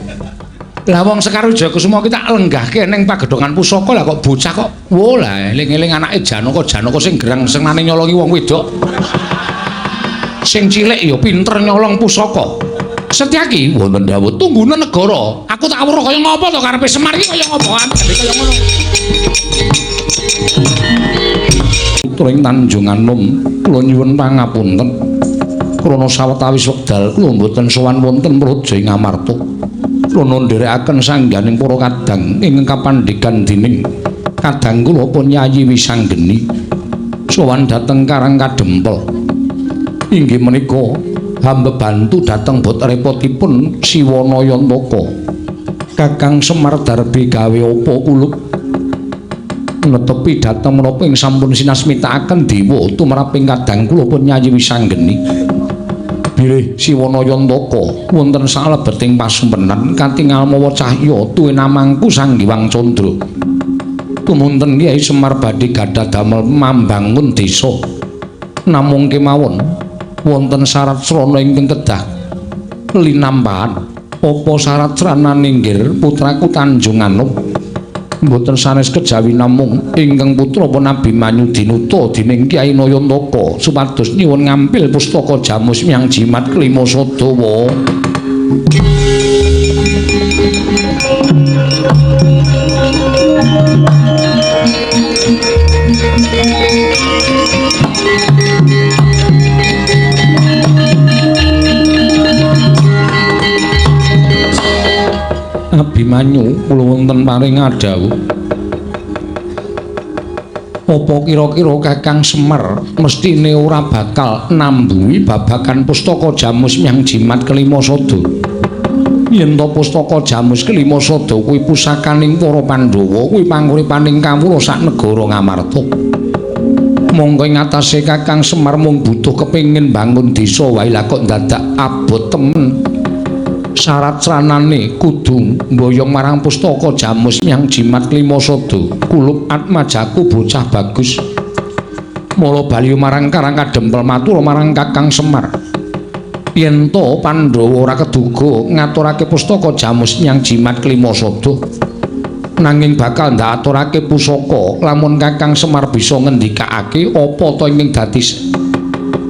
Lah wong Sekar Wijayakusuma ki tak lenggahke ning pagedhongan pusaka lah kok bocah kok wo lah eling-eling anake Janaka, Janaka sing gerang senengane nyolongi wong wedok. Sing cilik ya pinter nyolong pusaka. Setyaki wonten dawuh tunggune negara. Aku tak weruh kaya ngopo to karepe Semar iki kaya ngopo kaya ngono. Putra ing Tanjung Anom kula nyuwun pangapunten. Krana sawetawis wekdal kula mboten sowan wonten Praja ing Amarta. Kula nderekaken sangganing para kadang ingkang kapandhegan dening kadang kula pun Yayi Wisanggeni sowan dhateng Karang Kadempel. Inggih menika hamba bantu dhateng bot repotipun Siwana Yantaka. Kakang Semar Darbi gawe apa kulup netepi dhateng menapa ing sampun sinasmitakaken dewa tumraping kadang kula pun Yayi Wisanggeni. Bilih Siwana Yantaka wonten salebeting pasumpenan katingal mawa cahya tuwinamangku Sang Hyang Candra. Tumunten Kyai Semar badhe gadah damel mambangun desa. Namung kemawon wonten syarat srana ingkang kedah linampahan. Apa syarat sranane nggir putraku Tanjung Anom? Mboten sanes kejawi namung ingkang putra pun Abimanyu dinuta dening Kyai Nayantaka supados nyuwun ngampil pustaka Jamus Myang Jimat Klima Sadawa. Abimanyu kula wonten paring adhawuh. Apa kira-kira Kakang Semar mestine ora bakal nambuhi babagan pustaka Jamus Myang Jimat Kelima Sada? Yen to pustaka Jamus Kelima Sada kuwi pusakaning para Pandhawa, kuwi panguripaning kawula sak negara Ngamarta. Monggo ing atase Kakang Semar mung butuh kepengin bangun desa wae lah kok dadak abot temen. Syarat sranane kudu mboyong marang pustaka Jamus Myang Jimat Klima Sada. Kulup atmajaku bocah bagus. Mula bali marang Karang Kadempel matur marang Kakang Semar. Yen to Pandhawa ora keduga ngaturake pustaka Jamus Myang Jimat Klima Sada, nanging bakal ndaturake pusaka lamun Kakang Semar bisa ngendikake apa to ingkang dadi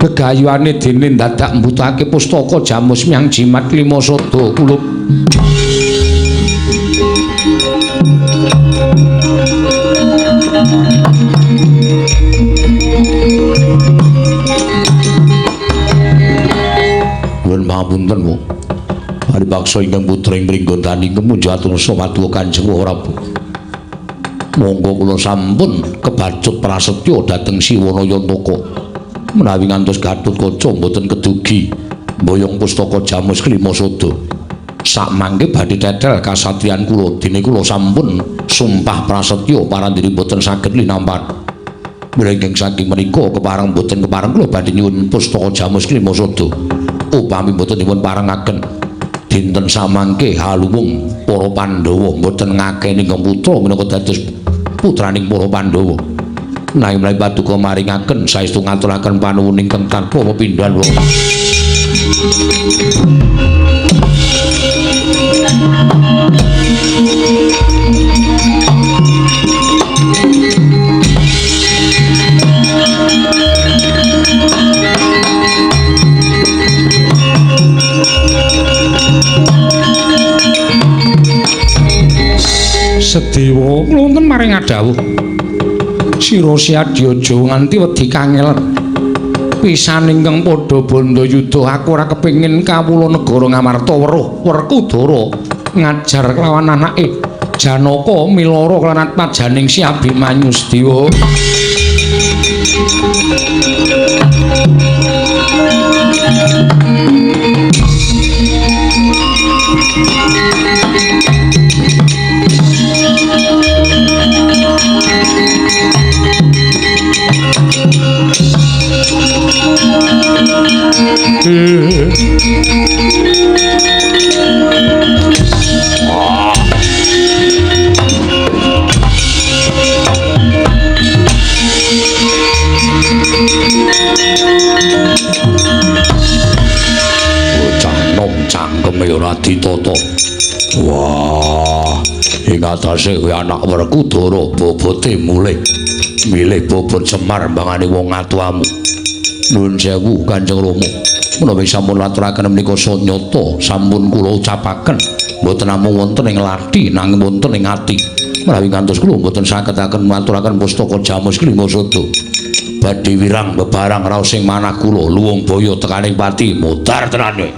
gegayuhane dene dadak mbutake pustaka Jamus Myang Jimat Klima Sada. Kulup nuwun pangapunten Bu. Paripaksa ingkang putra ing Pringgondani kemunjatur samadwa Kanjeng Prabu. Monggo kula sampun kebacut prasetya dhateng Siwana Yantaka. Menawi ngantos Gatotkaca mboten kedugi mboyong pustaka Jamus Klima Sada. Sakmangke badhe tetel kasatriyan kula dene kula sampun sumpah prasetya parandiri mboten saged linampan. Mlengking saking menika kepareng mboten kepareng kula badhe nyuwun pustaka Jamus Klima Sada. Upami mboten dipun parengaken dinten samangke haluwung para Pandhawa mboten ngakeni ingkang putra minangka dados putraning para Pandhawa. Nanging menawi paduka maringaken saestu ngaturaken panuwun ingkang tanpa pepindhan wong. Sedewa kula wonten maring adhawuh. Sira Siadya aja nganti wedi kangelen. Pisan ingkang padha bandha yudha aku ora kepengin kawula negara Ngamarta weruh Werkudara Ngajar kelawan anake Janaka miloro kelawan atmajaning si Abimanyu Sedewa. Bocah nom cangkeme ora ditata. Wah, ing atase kuwi anak Werkudara bobote mulih. Milih bobot Semar mbangane wong atuamu. Nuwun sewu Kanjeng Rama. Menawi sampun laturaken menika sanyata sampun kula ucapaken mboten namung wonten ing lathi nanging wonten ing ati. Menawi ngantos kula mboten saged-aken maturaken pustaka Jamus Klima Sada. Badhe wirang bebarang raos ing manah kula luwung baya tekaning pati mudhar tenan kowe.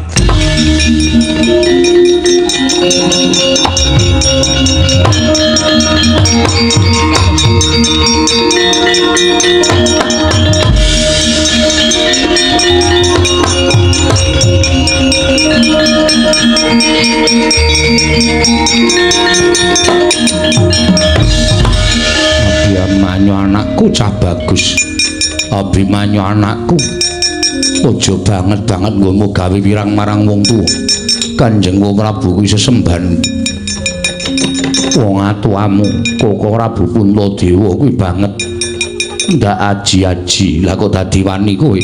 Abimanyu anakku cah bagus. Abimanyu anakku, aja banget-banget nggonmu gawe wirang marang wong tuwa. Kanjeng Prabu kuwi sesembahan wong atuamu, Koko Prabu Puntadewa kuwi banget ndak aji-aji. Lah kok dadi wani kowe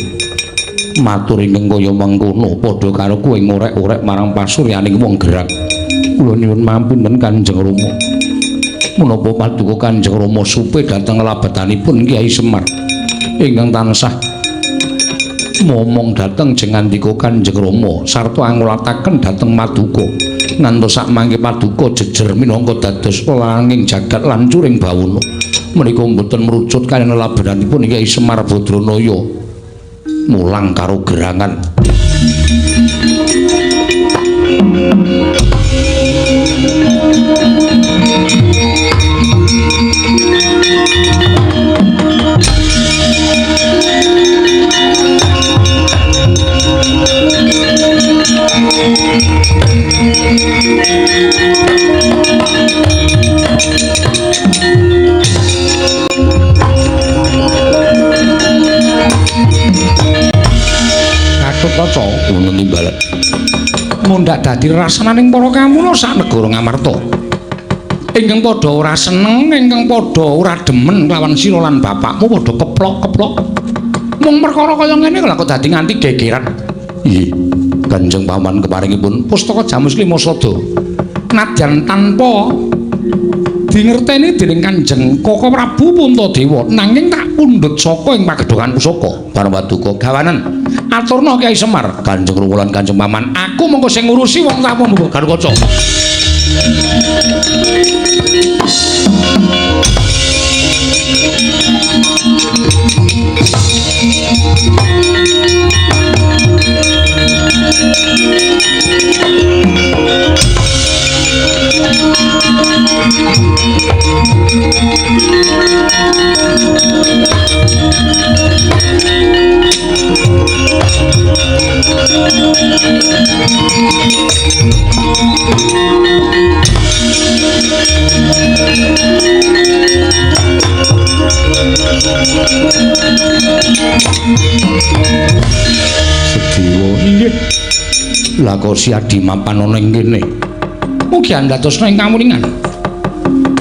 matur ingkang kaya mengkono padha karo kowe ngorek-orek marang pasuryaning wong gerang. Kula nyuwun mampunten Kanjeng Rama. Menapa paduka Kanjeng Rama supe dhateng labetanipun Kyai Semar ingkang tansah momong dhateng jengandika Kanjeng Rama sarta angulataken dhateng maduka ngantos sakmangke paduka jejer minangka dados langing jagat lan curing bawana. Menika mboten merucut kaliyan labetanipun Kyai Semar Badranaya mulang karo gerangan. Katutkaca ngono timbalan. Mundhak dadi rasananing para kamula sak negara Ngamarta. Ingkang padha ora seneng, ingkang padha ora demen kelawan sira lan bapakmu padha keplok-keplok. Mung perkara kaya ngene lha kok dadi nganti gegeran. Nggih, Kanjeng Paman keparingipun pustaka Jamus Klima Sada. Nadyan tanpa dingerteni dening Kanjeng Koko Prabu Puntadewa, nanging tak pundhut saka ing pagedhongan pusaka. Bareng paduka gawanen aturna Kyai Semar, Kanjeng Rama lan Kanjeng Paman, aku mengko sing ngurusi wong tamu Garukaca. Sedewa inggih. Lah kok si Adi mapan ana ing kene. Mugi andhatosna ing kamuningan.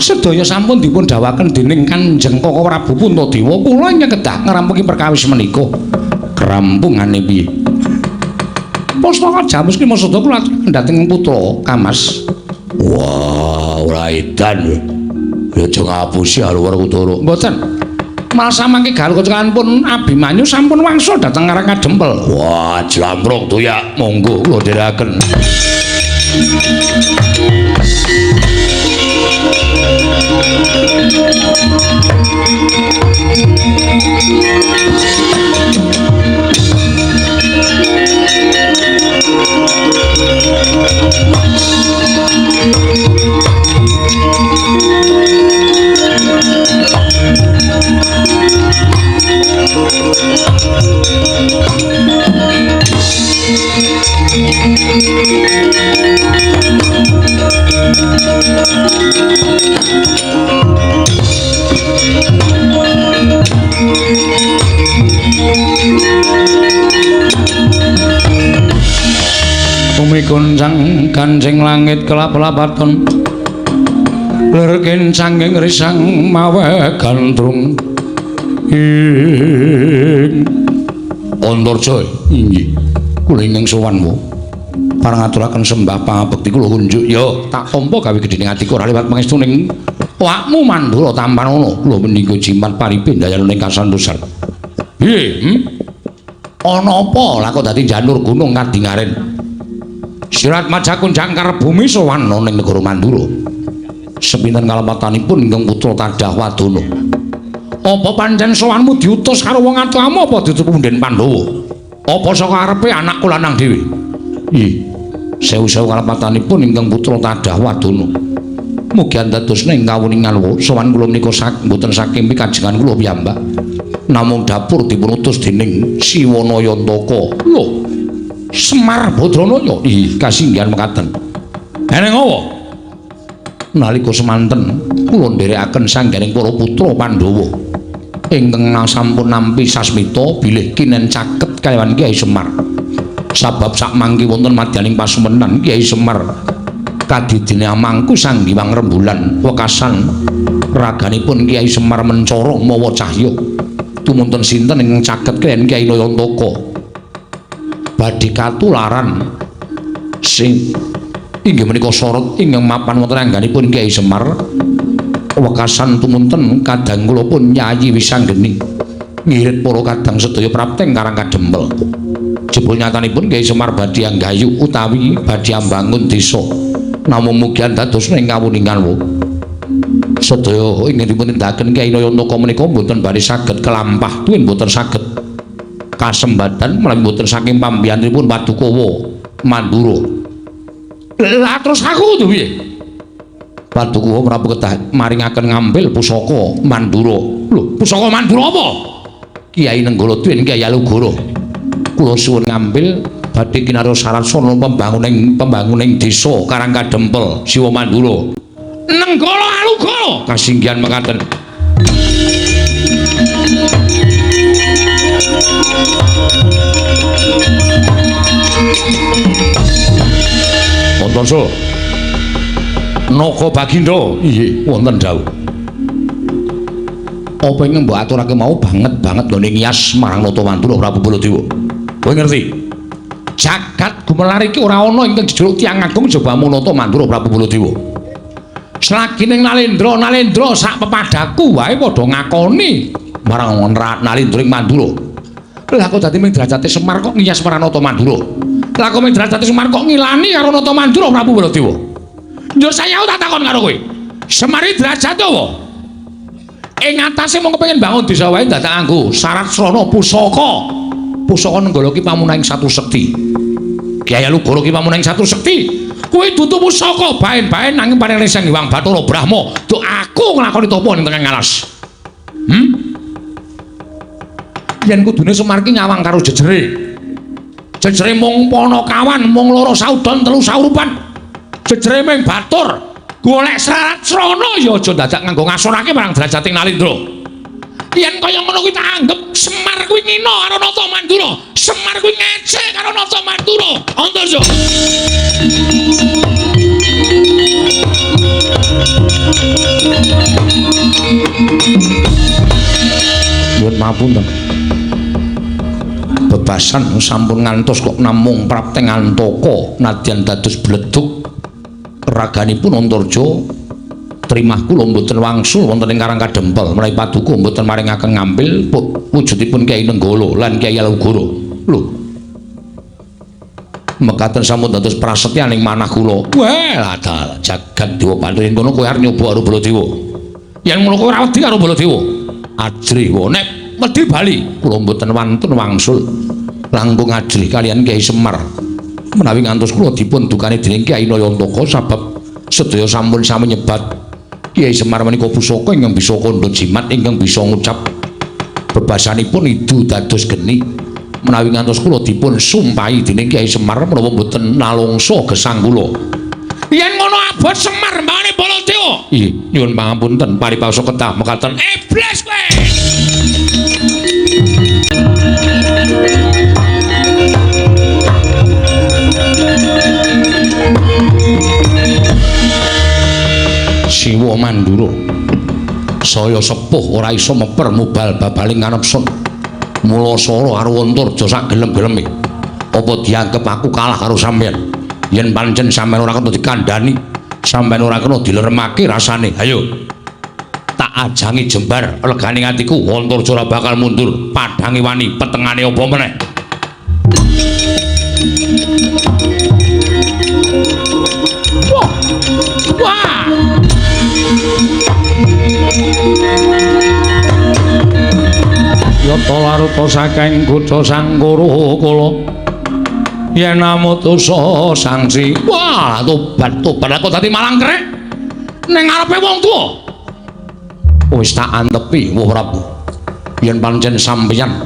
Sedaya sampun dipun dawaken dening Kanjeng Koko Prabu Puntadewa, kula ingkang kedah ngrampungi perkawis menika. Krampungane piye? Pustaka Jamus Klima Sada kula aturaken dhateng putra Kamas. Wah, ora edan. Ya aja ngapusi Werkudara. Mboten. Malah samangke Garukaca pun Abimanyu sampun wangsul dhateng Karang Kadempel. Wah, jlamprung toyak, monggo kula dherekaken. Kancing langit kelap-lapaton lir kencanging risang mawe gandrung ing Antarja. Inggih kula ingkang sowanmu parang ngaturaken sembah pangabekti kula kunjuk. Ya tak tampa gawe gedhening atiku ora liwat pangestuning awakmu Mandura tampanana. Kula menika jimat paripe ndayane ing kasantosan. Piye? Ana apa lah kok dadi janur gunung kadingaren? Sirat Majakun jangkar bumi sowan ning negara Mandura. Sepinten kalepatanipun ingkang putra Tadah Wadana. Apa pancen sowanmu diutus karo wong atuamu apa diutus punden Pandhawa? Apa saka arepe anakku lanang dhewe? Ih, sewu-sewu kalepatanipun ingkang putra Tadah Wadana. Mugi andadosna ing kawuningan sowan kula menika mboten saking pikajengan kula piyambak. Namung dapur dipunutus dening Siwana Yantaka. Lho, Semar Badranaya. Ih, kasinggihan mekaten. Eneng apa? Nalika semanten kula nderekaken sangganing para putra Pandhawa ingkang sampun nampi sasmita bilih kinen caket kalawan Kyai Semar. Sabab sakmangke wonten madyaning pasumenan Kyai Semar kadidene amangku Sang Hyang Rembulan wekasan raganipun Kyai Semar mencorong mawa cahya. Tumunten sinten ingkang caket kaliyan Kyai Nayantaka badhe katularan sing inggih menika sorot ingkang mapan wonten angganipun Kyai Semar wekasan tumunten kadang kula pun Yayi Wisanggeni ngirit para kadang sedaya prapteng Karang Kadempel. Jebul nyatanipun Kyai Semar badhe anggayu utawi badhe ambangun desa namung mugi andadosna ing kawuningan sedaya ingkang dipun tindakaken Kyai Nayantaka menika mboten bari saged kelampah tuwin mboten saged kasembatan menawi mboten saking pambiyantunipun Padukawa Mandura. Lah terus aku kudu piye? Padukawa Prabu kedah maringaken ngambil pusaka Mandura. Lho, pusaka Mandura apa? Kyai Nenggala tuwin Kyai Alugoro. Kula suwun ngambil badhe kinarya syarat sarana pembanguning desa Karang Kadempel Siwa Mandura. Nenggala Alugoro kasinggihan mekaten. Antarja Naga Bagindo. Inggih wonten dawuh. Apa ingkang mbok aturake mau banget banget nggone ngiyas marang Nata Mandura Prabu Baladewa. Kowe ngerti? Jagat gumelar iki ora ana ingkang jejuluk tiyang agung jabamu Nata Mandura Prabu Baladewa. Selagi ning Nalendra, Nalendra sak pepadaku wae padha ngakoni marang Nalendra ing Mandura. Lah kok dadi ming derajate Semar kok ngiyas marang Nata Mandura. Lah kok ming derajate Semar kok ngilani karo Nata Mandura Prabu Baladewa. Njur saya tak takon karo kowe. Semar iki derajate apa? Ing atase mung kepengin bangun desa wae dadak nganggo syarat srana pusaka. Pusaka Nenggala ki pamunahing satu sekti. Kyai Alugoro ki pamunahing satu sekti. Kuwi dudu pusaka baen-baen nanging paring Sang Hyang Bathara Brahma. Duh aku nglakoni tapa ning tengah alas. Yen kudune Semar ki nyawang karo jejere. Jejere mung panakawan, mung loro saudon telu saurupan. Jejere ming batur. Golek syarat srana ya aja dadak nganggo ngasorake marang derajating Nalendra. Yen kaya ngono kuwi tak anggep Semar kuwi ngina karo Nata Mandura. Semar kuwi ngece karo Nata Mandura. Antarja. Nyuwun mapunten. Bebasan sampun ngantos kok namung prapteng Antaka nadyan dados bledug raganipun Antarja trimah kula mboten wangsul wonten ing Karang Kadempel menawi paduka mboten maringaken ngambil wujudipun Kyai Nenggala lan Kyai Alugoro. Lho, mekaten sampun dados prasetyaning manah kula. Wah, lah jagat dewa Bathara yen ngono kowe arep nyoba karo Baladewa. Yen ngono kowe ora wedi karo Baladewa. Ajrih wae nek wedi bali kula mboten wantun wangsul langkung ajrih kaliyan Kyai Semar. Menawi ngantos kula dipun dukani dening Kyai Nayantaka sabab sedaya sampun sami nyebat Kyai Semar menika pusaka ingkang bisa kandha jimat ingkang bisa ngucap bebasanipun idu dados geni. Menawi ngantos kula dipun sumpahi dening Kyai Semar menapa mboten nalungsa gesang kula. Yen ngono abot Semar mbane Baladewa. Ih, nyuwun pangapunten paripasa ketah mekaten. Iblis kowe. Siwa Mandura saya sepuh ora iso meper mubal babaling kanepson. Mula sora karo Antarja sak gelem-geleme. Apa dianggep aku kalah karo sampeyan? Yen pancen sampeyan ora kena dikandhani, sampeyan ora kena dileremake rasane. Ayo. Tak ajangi jembar legane atiku, Antarja ora bakal mundur. Padhange wani, petengane apa meneh? Wah. Wah. Yata laruta saking kutha Sangkara kala yen amutusa sangsi. Wah, tobat tobat aku dadi malang krek ning ngarepe wong tuwa. Wis tak antepi, Wah Prabu. Yen pancen sampeyan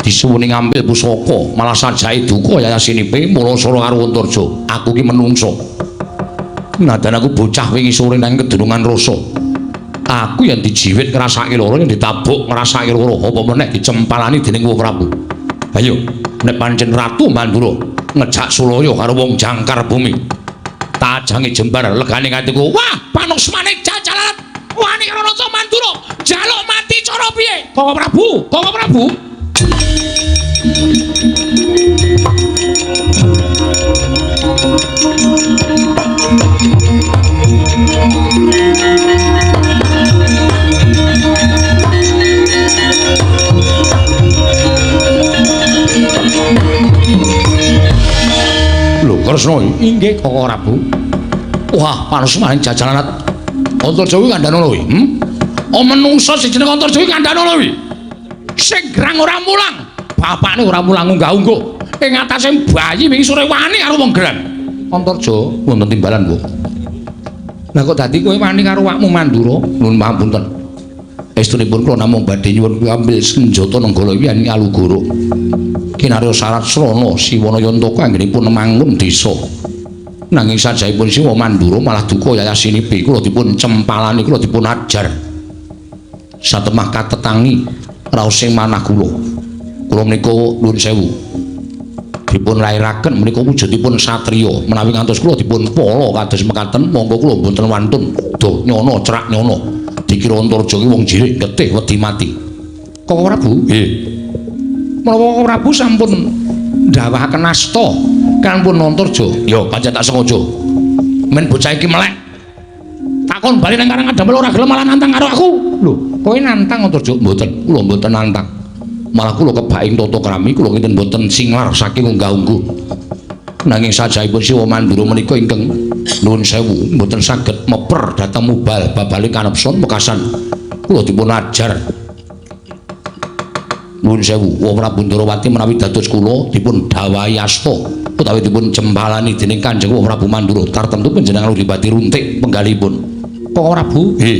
disuwuni ngambil pusaka malah sajake duka yayasinipe mula sora karo Antarja. Aku ki menungso. Nadan aku bocah wingi sore nang kedunungan rasa. Aku yang dijiwit ngrasake lara, yang ditabuk ngrasake lara, apa meneh dicempalani dening Wah Prabu. Ayo, nek pancen Ratu Mandura ngejak sulaya karo wong jangkar bumi. Tak ajangi jembar legane atiku. Wah, panuksmane jajalan wani karo Raja Mandura, jaluk mati cara piye? Koko Prabu, Koko Prabu. Lho, Kresna inggih Koko Prabu. Wah, panuksmane jajalan Antarja kuwi kandhane lho. Oh, menungso sing jeneng Antarja kuwi kandhane lho kuwi. Sing gerang ora mulang, bapakne ora mulang unggah-ungguh. Ing atase bayi wingi sore wani karo wong gerang. Antarja wonten timbalan, Bu. Lah kok dadi kowe wani karo awakmu Mandura? Nuwun pangapunten. Estunipun kula namung badhe nyuwun ambil senjata Nenggala iki Alugoro. Kinarya syarat srana Siwana Yantaka anggenipun mangun desa. Nanging sajaipun Siwa Mandura malah duka yayasinipe kula dipun cempalani, kula dipun ajar. Satemah katetangi raosing manah kula. Kula menika nuwun sewu. Dipun lairaken menika wujudipun satriya. Menawi ngantos kula dipun pala kados mekaten, monggo kula mboten wantun do nyono cerak nyono. Dikira Antarja ki wong jirik getih wedi mati. Koko Prabu? Nggih. Menawa Koko Prabu sampun ndawahaken asta kan pun Antarja. Ya pancen tak sengaja. Men bocah iki melek. Takon bali nang Karang Kadempel ora gelem malah nantang karo aku. Lho, kowe nantang Antarja? Mboten, kula mboten nantang. Malah kula kebaing tata krami kula kinten mboten singlar saking unggah-ungguh. Nanging sajaipun Siwa Mandura menika ingkang nuwun sewu mboten saged meper dhateng mubal babale kanepson wekasan kula dipun ajar. Nuwun sewu, Wah Prabu Ndarawati menawi dados kula dipun dhawahi asta utawi dipun jempalani dening Kanjeng Wah Prabu Mandura tartemtu panjenengan uripati runtik penggalihipun. Koko Prabu? Nggih.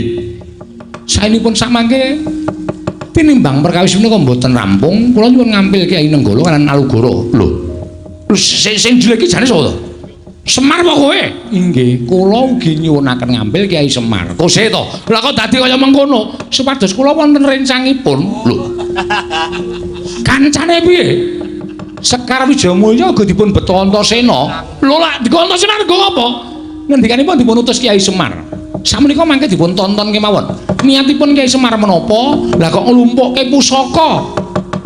Saenipun samangke tinimbang perkawis menika mboten rampung, kula nyuwun ngampil Kyai Nenggala lan Alugoro. Lho, sing jelek iki jane sapa to? Semar apa kowe? Inggih, kula ugi nyuwunaken ngampil Kyai Semar. Kose to? Lah kok dadi kaya mengkono? Supados kula wonten rencangipun. Lho. Kancane piye? Sekar Wijayamulya uga dipun beto Antasena. Lho lak digo Antasena nggo apa? Ngendikanipun dipun utus Kyai Semar. Sakmenika mangke dipun tonton kemawon. Niatipun Kyai Semar menapa? Lah kok nglumpukke pusaka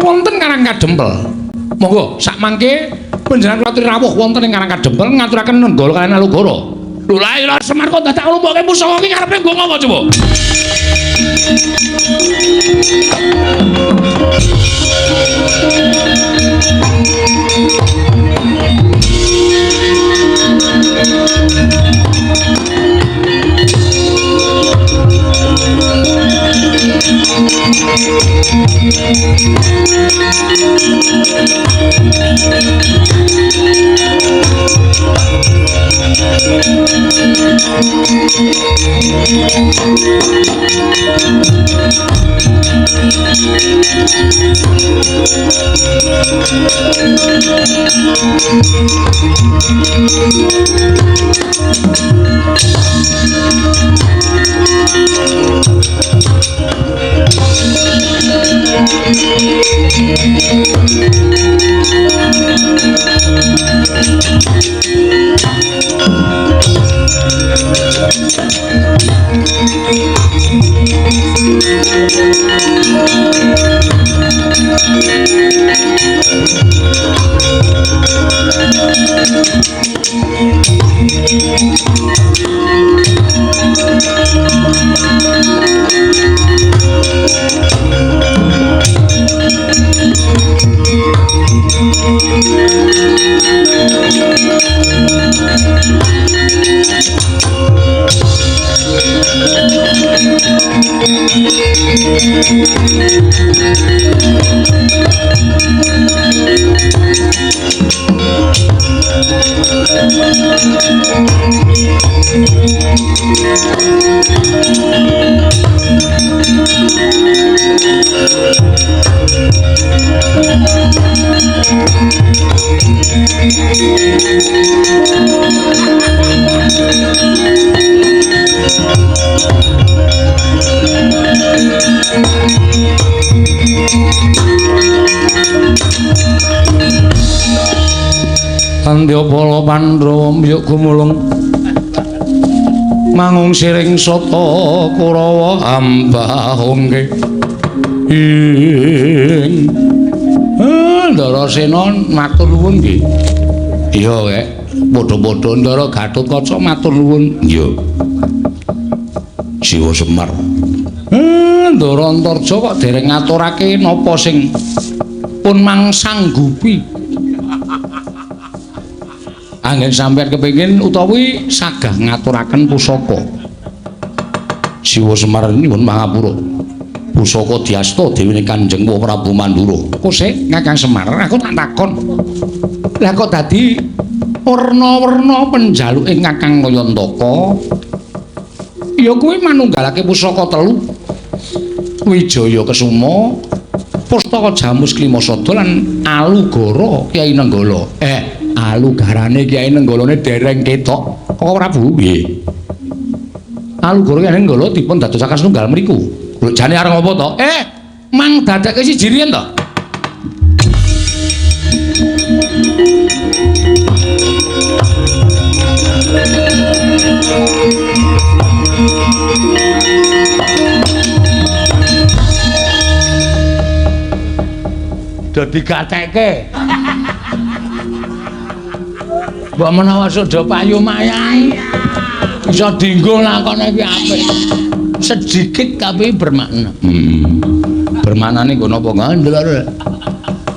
wonten Karang Kadempel. Monggo sak mangke panjenengan kula aturi rawuh wonten ing Karang Kadempel ngaturaken Nenggala kaliyan Alugoro. Lho lha iya Semar kok dadak nglumpukke pusaka iki karepe nggo ngapa coba? Tandya pala Pandhawa mbyuk gumulung mangung siring sata Kurawa ambahungke ing Ndarasena matur nuwun nggih. Iya kek, padha-padha Ndara Gatotkaca matur nuwun. Iya. Jiwa Semar. Ndara Antarja kok dereng ngaturake napa sing pun mangsanggupi. Anggen sampeyan kepengin utawi sagah ngaturaken pusaka. Jiwa Semar nyuwun pangapura. Pusaka diasta dewane Kanjeng Prabu Mandura. Kosek Kakang Semar, aku tak takon. Lah kok dadi werna-werna penjaluke Kakang Kayantaka? Ya kuwi manunggalake pusaka telu. Wijaya Kesuma, Pustaka Jamus Klimasada lan Alugara Kyai Nenggala. Alugarane Kyai Nenggalane dereng ketok. Kok Prabu? Nggih. Alugara Kyai Nenggala dipun dadosaken setunggal mriku. Lho jane arep ngopo to? Mang dadekke siji riyen to. Do digatekke. Mbok menawa sudah payu mayang iso dienggo lakone iki apik. Sedikit tapi bermakna. Bermaknane nggo napa ngandel.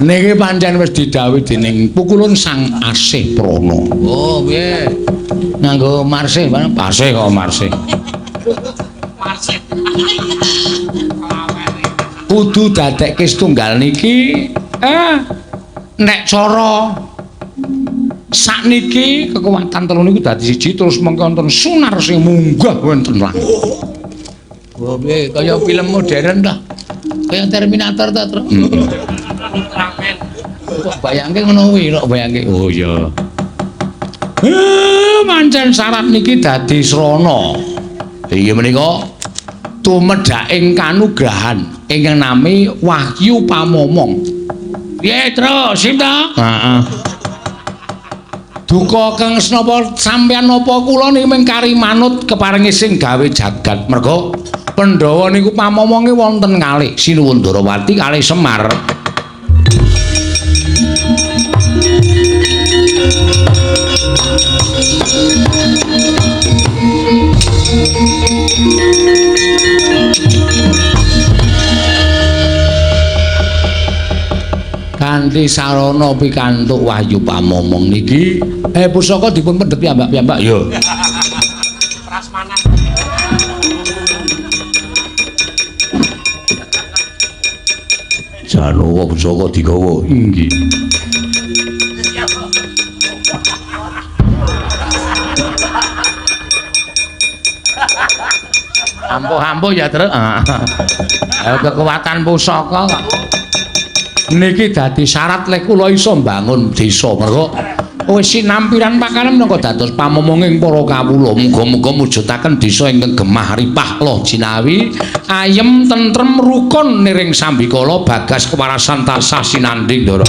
Niki pancen wis didhawuhi dening pukulun Sang Asih Prana. Oh, piye? Nganggo marsih, pasih kok marsih. Marsih. Kudu dadekke setunggal niki nek cara sakniki kekuatan telu niku dadi siji terus mengko wonten sunar sing munggah wonten langit. Oh, piye kaya film modern ta? Kaya Terminator ta, Tru? Kok bayangke ngono kuwi, kok bayangke. Oh iya. Pancen syarat niki dadi srana. Inggih menika tumedhaking kanugrahan ingkang nami Wahyu Pamomong. Piye, Tru? Sip ta? Heeh. Duka kang senapa sampeyan napa kula niki mung kari manut keparengi sing gawe jagat. Merga Pandhawa niku pamomonge wonten kalih Sinuwun Ndarawati kalih Semar. Kanthi sarana pikantuk Wahyu Pamomong niki pusaka dipun pendhet piyambak-piyambak ya. Prasmanan. Janowo pusaka digawa. Inggih. Ampuh-ampuh ya, Truk. Kekuatan pusaka kok. Niki dadi syarat lek kula iso mbangun desa. Mergo wis sinampiran pakanan minangka dados pamomonging para kawula. Muga-muga mujudaken desa ingkang gemah ripah loh jinawi, ayem tentrem rukun niring sambikala bagas kewarasan tansah sinandhing, Ndara.